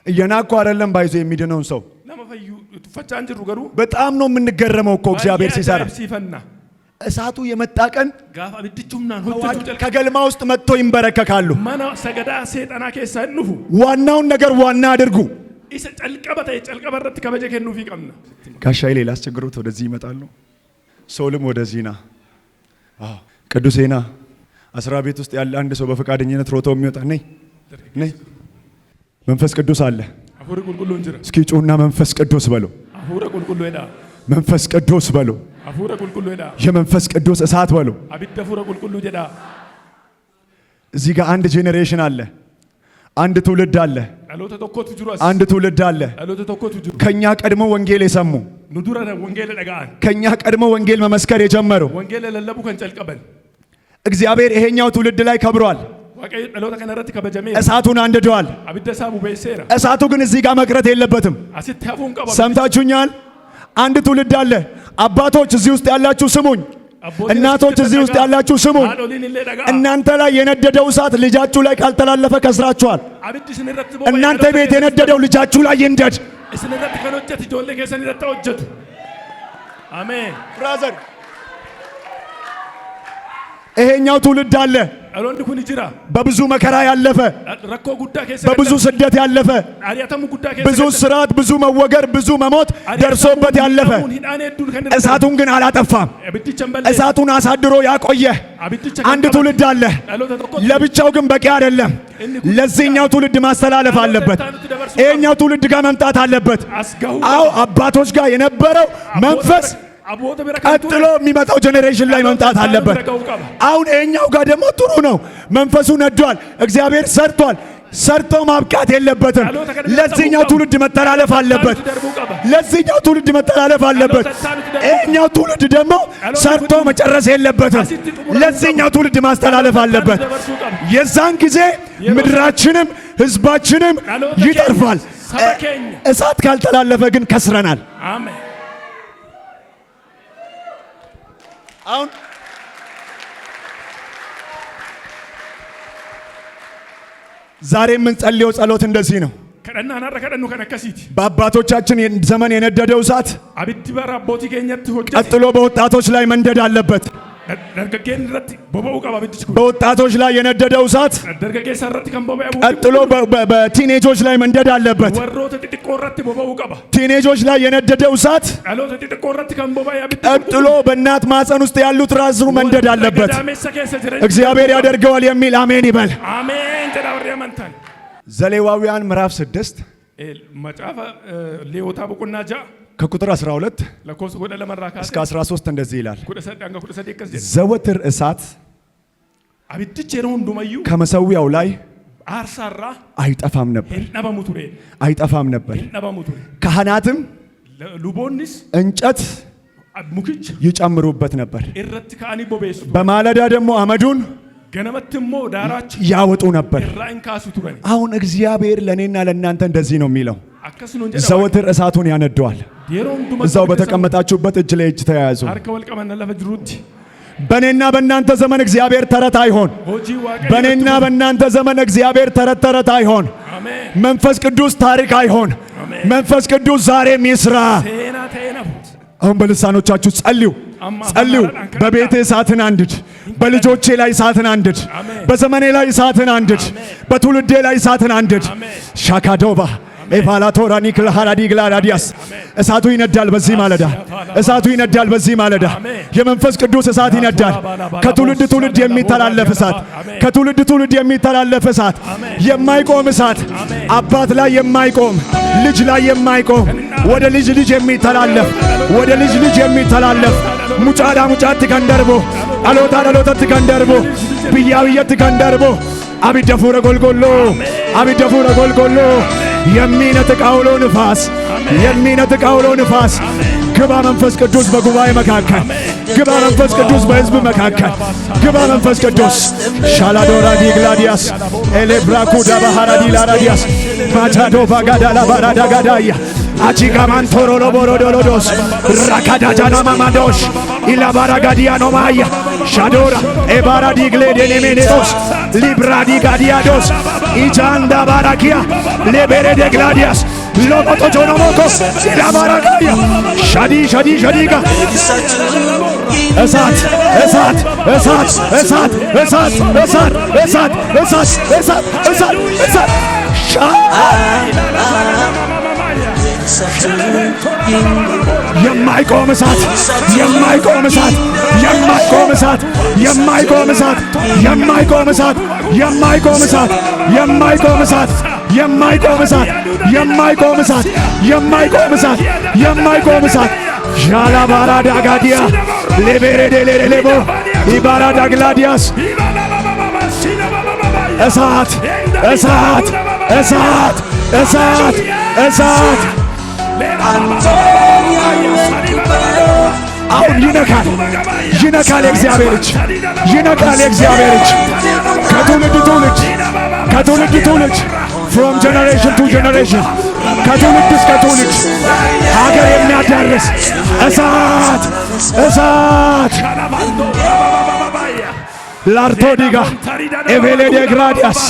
እየናቅኩ አይደለም ባይዞ የሚድነውን ሰው nama fayyu tuffachaa hin jirru garuu በጣም ነው የምንገረመው እኮ እግዚአብሔር baay'ee ሲሰራ። ajaa'ibsiifanna. እሳቱ የመጣ ቀን Gaafa abiddichi humnaan hojjechuu jalqabu ከገልማ ውስጥ መጥቶ ይንበረከካሉ። mana sagadaa seexanaa keessaa hin dhufu. ዋናውን ነገር ዋና አድርጉ። Isa calqaba ta'e calqaba irratti kabaja kennuufii qabna. ጋሻዬ ሌላ አስቸግሮት ወደዚህ ይመጣሉ። ሰውልም ወደዚህ ና፣ አዎ ቅዱሴ ና። አስራ ቤት ውስጥ ያለ አንድ ሰው በፈቃደኝነት ሮቶ የሚወጣ ነይ ነይ። መንፈስ ቅዱስ አለ። Hafuurri qulqulluun jira. እስኪ ጩና መንፈስ ቅዱስ በሉ። Hafuura qulqulluu jedhaa. መንፈስ ቅዱስ በሉ። Hafuura qulqulluu jedhaa. የመንፈስ ቅዱስ እሳት በሉ። Abidda hafuura qulqulluu jedhaa. እዚህ ጋር አንድ generation አለ። አንድ ትውልድ አለ። Dhaloota tokkotu jiru as. አንድ ትውልድ አለ። Dhaloota tokkotu jiru. ከኛ ቀድሞ ወንጌል የሰሙ Nu dura wangeela dhaga'an. ከኛ ቀድሞ ወንጌል መመስከር የጀመሩ Wangeela lallabuu kan calqaban. እግዚአብሔር ይሄኛው ትውልድ ላይ ከብሯል። Waaqayyo dhaloota kana irratti kabajameera. እሳቱን አንድዷል። Abidda isaa bobeesseera. እሳቱ ግን እዚህ ጋር መቅረት የለበትም። Asitti hafuu hin qabu. ሰምታችሁኛል? አንድ ትውልድ አለ። አባቶች እዚህ ውስጥ ያላችሁ ስሙኝ። Abbootiin እናቶች asitti እዚህ ውስጥ dhaga'a. ያላችሁ ስሙኝ። Haadholiin illee dhaga'a. እናንተ ላይ የነደደው እሳት ልጃችሁ ላይ ካልተላለፈ ከስራችኋል። Abiddi isin irratti boba'e እናንተ dhaloota ቤት keessan- የነደደው ልጃችሁ ላይ ይንደድ። isin irratti kan hojjetu ijoollee keessan irratti haa hojjetu. Ameen. Brother ይሄኛው ትውልድ አለ። Dhaloonni kun jira. በብዙ መከራ ያለፈ፣ Rakkoo guddaa keessa በብዙ ስደት ያለፈ፣ ari'atamuu guddaa keessa ብዙ ስርዓት፣ ብዙ መወገር፣ ብዙ መሞት ደርሶበት ያለፈ hidhaan hedduun kan irra እሳቱን ግን አላጠፋም። abiddicha hin balleessu. እሳቱን አሳድሮ ያቆየ Abiddicha kan አንድ qabate ትውልድ አለ። dhaloota tokko ለብቻው ግን በቂ አይደለም። ለዚህኛው ትውልድ ማስተላለፍ አለበት። ይሄኛው ትውልድ ጋር መምጣት አለበት። as gahuu አዎ አባቶች ጋር የነበረው መንፈስ abboota bira kan ቀጥሎ የሚመጣው generation ላይ መምጣት አለበት። አሁን ይሄኛው ጋር ደግሞ ጥሩ ነው። መንፈሱ ነዷል። እግዚአብሔር ሰርቷል። ሰርቶ ማብቃት የለበትም። ለዚህኛው ትውልድ መተላለፍ አለበት። ለዚህኛው ትውልድ መተላለፍ አለበት። ይሄኛው ትውልድ ደግሞ ሰርቶ መጨረስ የለበትም። ለዚህኛው ትውልድ ማስተላለፍ አለበት። የዛን ጊዜ ምድራችንም ሕዝባችንም ይተርፋል። saba keenya እሳት ካልተላለፈ ግን ከስረናል። Ameen. አሁን ዛሬ የምንጸልየው ጸሎት እንደዚህ ነው። Kadhannaan har'a kadhannu kan akkasiiti. በአባቶቻችን ዘመን የነደደው እሳት Abiddi bara abbootii keenyatti hojjete ቀጥሎ በወጣቶች ላይ መንደድ አለበት። dargaggeen irratti boba'uu qaba abiddichi kun. በወጣቶች ላይ የነደደው እሳት Dargaggeessa irratti kan boba'e ቀጥሎ በ teenage ኦች ላይ መንደድ አለበት። warroota xixiqqoo irratti boba'uu qaba. Teenage ኦች ላይ የነደደው እሳት Dhaloota xixiqqoo irratti kan boba'e abiddi ቀጥሎ በእናት ማህፀን ውስጥ ያሉት ራሱ መንደድ አለበት። Gadameessa keessa jiran እግዚአብሔር ያደርገዋል የሚል አሜን ይበል። Ameen jedha warri amantan. ዘሌዋውያን ምዕራፍ 6 Macaafa Leewotaa boqonnaa 6 ከቁጥር 12 lakkoofsa 12 irraa እስከ kaasee 13 እንደዚህ ይላል። 13 hanga 13 akkas jedha. ዘወትር እሳት Abiddichi yeroo hundumayyuu ከመሰዊያው ላይ aarsaarraa አይጠፋም ነበር፣ hin dhabamu ture. አይጠፋም ነበር። Hin dhabamu ture. ካህናትም Luboonnis እንጨት mukicha ይጨምሩበት ነበር። irratti ka'anii bobeessu. በማለዳ ደግሞ አመዱን Ganamatti immoo daaraa achi ያወጡ ነበር። irraa hin kaasu turan. አሁን እግዚአብሔር ለእኔና ለእናንተ እንደዚህ ነው የሚለው፣ Akkas nuun jedha. ዘወትር እሳቱን ያነደዋል። Yeroo hundumaa እዛው በተቀመጣችሁበት እጅ ለእጅ ተያያዙ። harka wal qabanna lafa jirutti በእኔና በእናንተ ዘመን እግዚአብሔር ተረት አይሆን። hojii Waaqayyo በእኔና በእናንተ ዘመን እግዚአብሔር ተረት ተረት አይሆን። Ameen. መንፈስ ቅዱስ ታሪክ አይሆን። መንፈስ ቅዱስ ዛሬም ይስራ። Seenaa ta'ee nafu. አሁን በልሳኖቻችሁ ጸልዩ፣ ጸልዩ። በቤቴ እሳትን አንድድ፣ በልጆቼ ላይ እሳትን አንድድ፣ በዘመኔ ላይ እሳትን አንድድ፣ በትውልዴ ላይ እሳትን አንድድ። ሻካዶባ ኤቫላቶራ ኒክል ሃራዲ ግላራዲያስ። እሳቱ ይነዳል በዚህ ማለዳ፣ እሳቱ ይነዳል በዚህ ማለዳ። የመንፈስ ቅዱስ እሳት ይነዳል። ከትውልድ ትውልድ የሚተላለፍ እሳት፣ ከትውልድ ትውልድ የሚተላለፍ እሳት፣ የማይቆም እሳት፣ አባት ላይ የማይቆም፣ ልጅ ላይ የማይቆም፣ ወደ ልጅ ልጅ የሚተላለፍ፣ ወደ ልጅ ልጅ የሚተላለፍ፣ mucaadhaa mucaatti kan darbu, dhalootaa dhalootatti kan darbu, biyyaa biyyatti kan darbu, abidda Hafuura Qulqulluu, abidda Hafuura Qulqulluu የሚነጥቅ አውሎ ንፋስ፣ የሚነጥቅ አውሎ ንፋስ። ግባ መንፈስ ቅዱስ በጉባኤ መካከል ግባ፣ መንፈስ ቅዱስ በሕዝብ መካከል ግባ መንፈስ ቅዱስ። ሻላዶራ ዲግላዲያስ ኤሌብራኩ ዳባሃራዲ ላራዲያስ ማቻዶ ባጋዳላ ባራዳ ጋዳያ አቺካማን ቶሮሎ ቦሮዶሎዶስ ራካዳጃና ማማዶሽ ኢላባራጋዲያኖ ማያ ሻዶራ ኤባራ ዲግሌ ዴኔሜኔዶስ ሊብራዲ ጋዲያዶስ ኢጃንዳ ባራኪያ ሌቤሬ ደግላዲያስ ሎቆቶቾኖሞኮ ኢላባራጋያ ሻዲ ሻዲ ሻዲጋ። እሳት እሳት እሳት እሳት እሳት እሳት እሳት እሳት እሳት እሳት እሳት ሻ የማይቆም እሳት፣ የማይቆም እሳት፣ የማይቆም እሳት፣ የማይቆም እሳት፣ የማይቆም እሳት፣ የማይቆም እሳት፣ የማይቆም እሳት፣ የማይቆም እሳት፣ የማይቆም እሳት፣ የማይቆም እሳት፣ የማይቆም እሳት። ዣላባራዳ ጋዲያ ሌቤሬዴሌሌቦ ኢባራዳ ግላዲያስ። እሳት እሳት እሳት እሳት እሳት። አሁን ይነካል፣ ይነካል፣ የእግዚአብሔር እጅ ይነካል፣ የእግዚአብሔር እጅ ከትውልድ ትውልድ፣ ከትውልድ ትውልድ፣ from generation to generation፣ ከትውልድ እስከ ትውልድ ሀገር የሚያዳርስ እሳት እሳት። ላርቶዲጋ ኤቬሌ ዴግራዲያስ።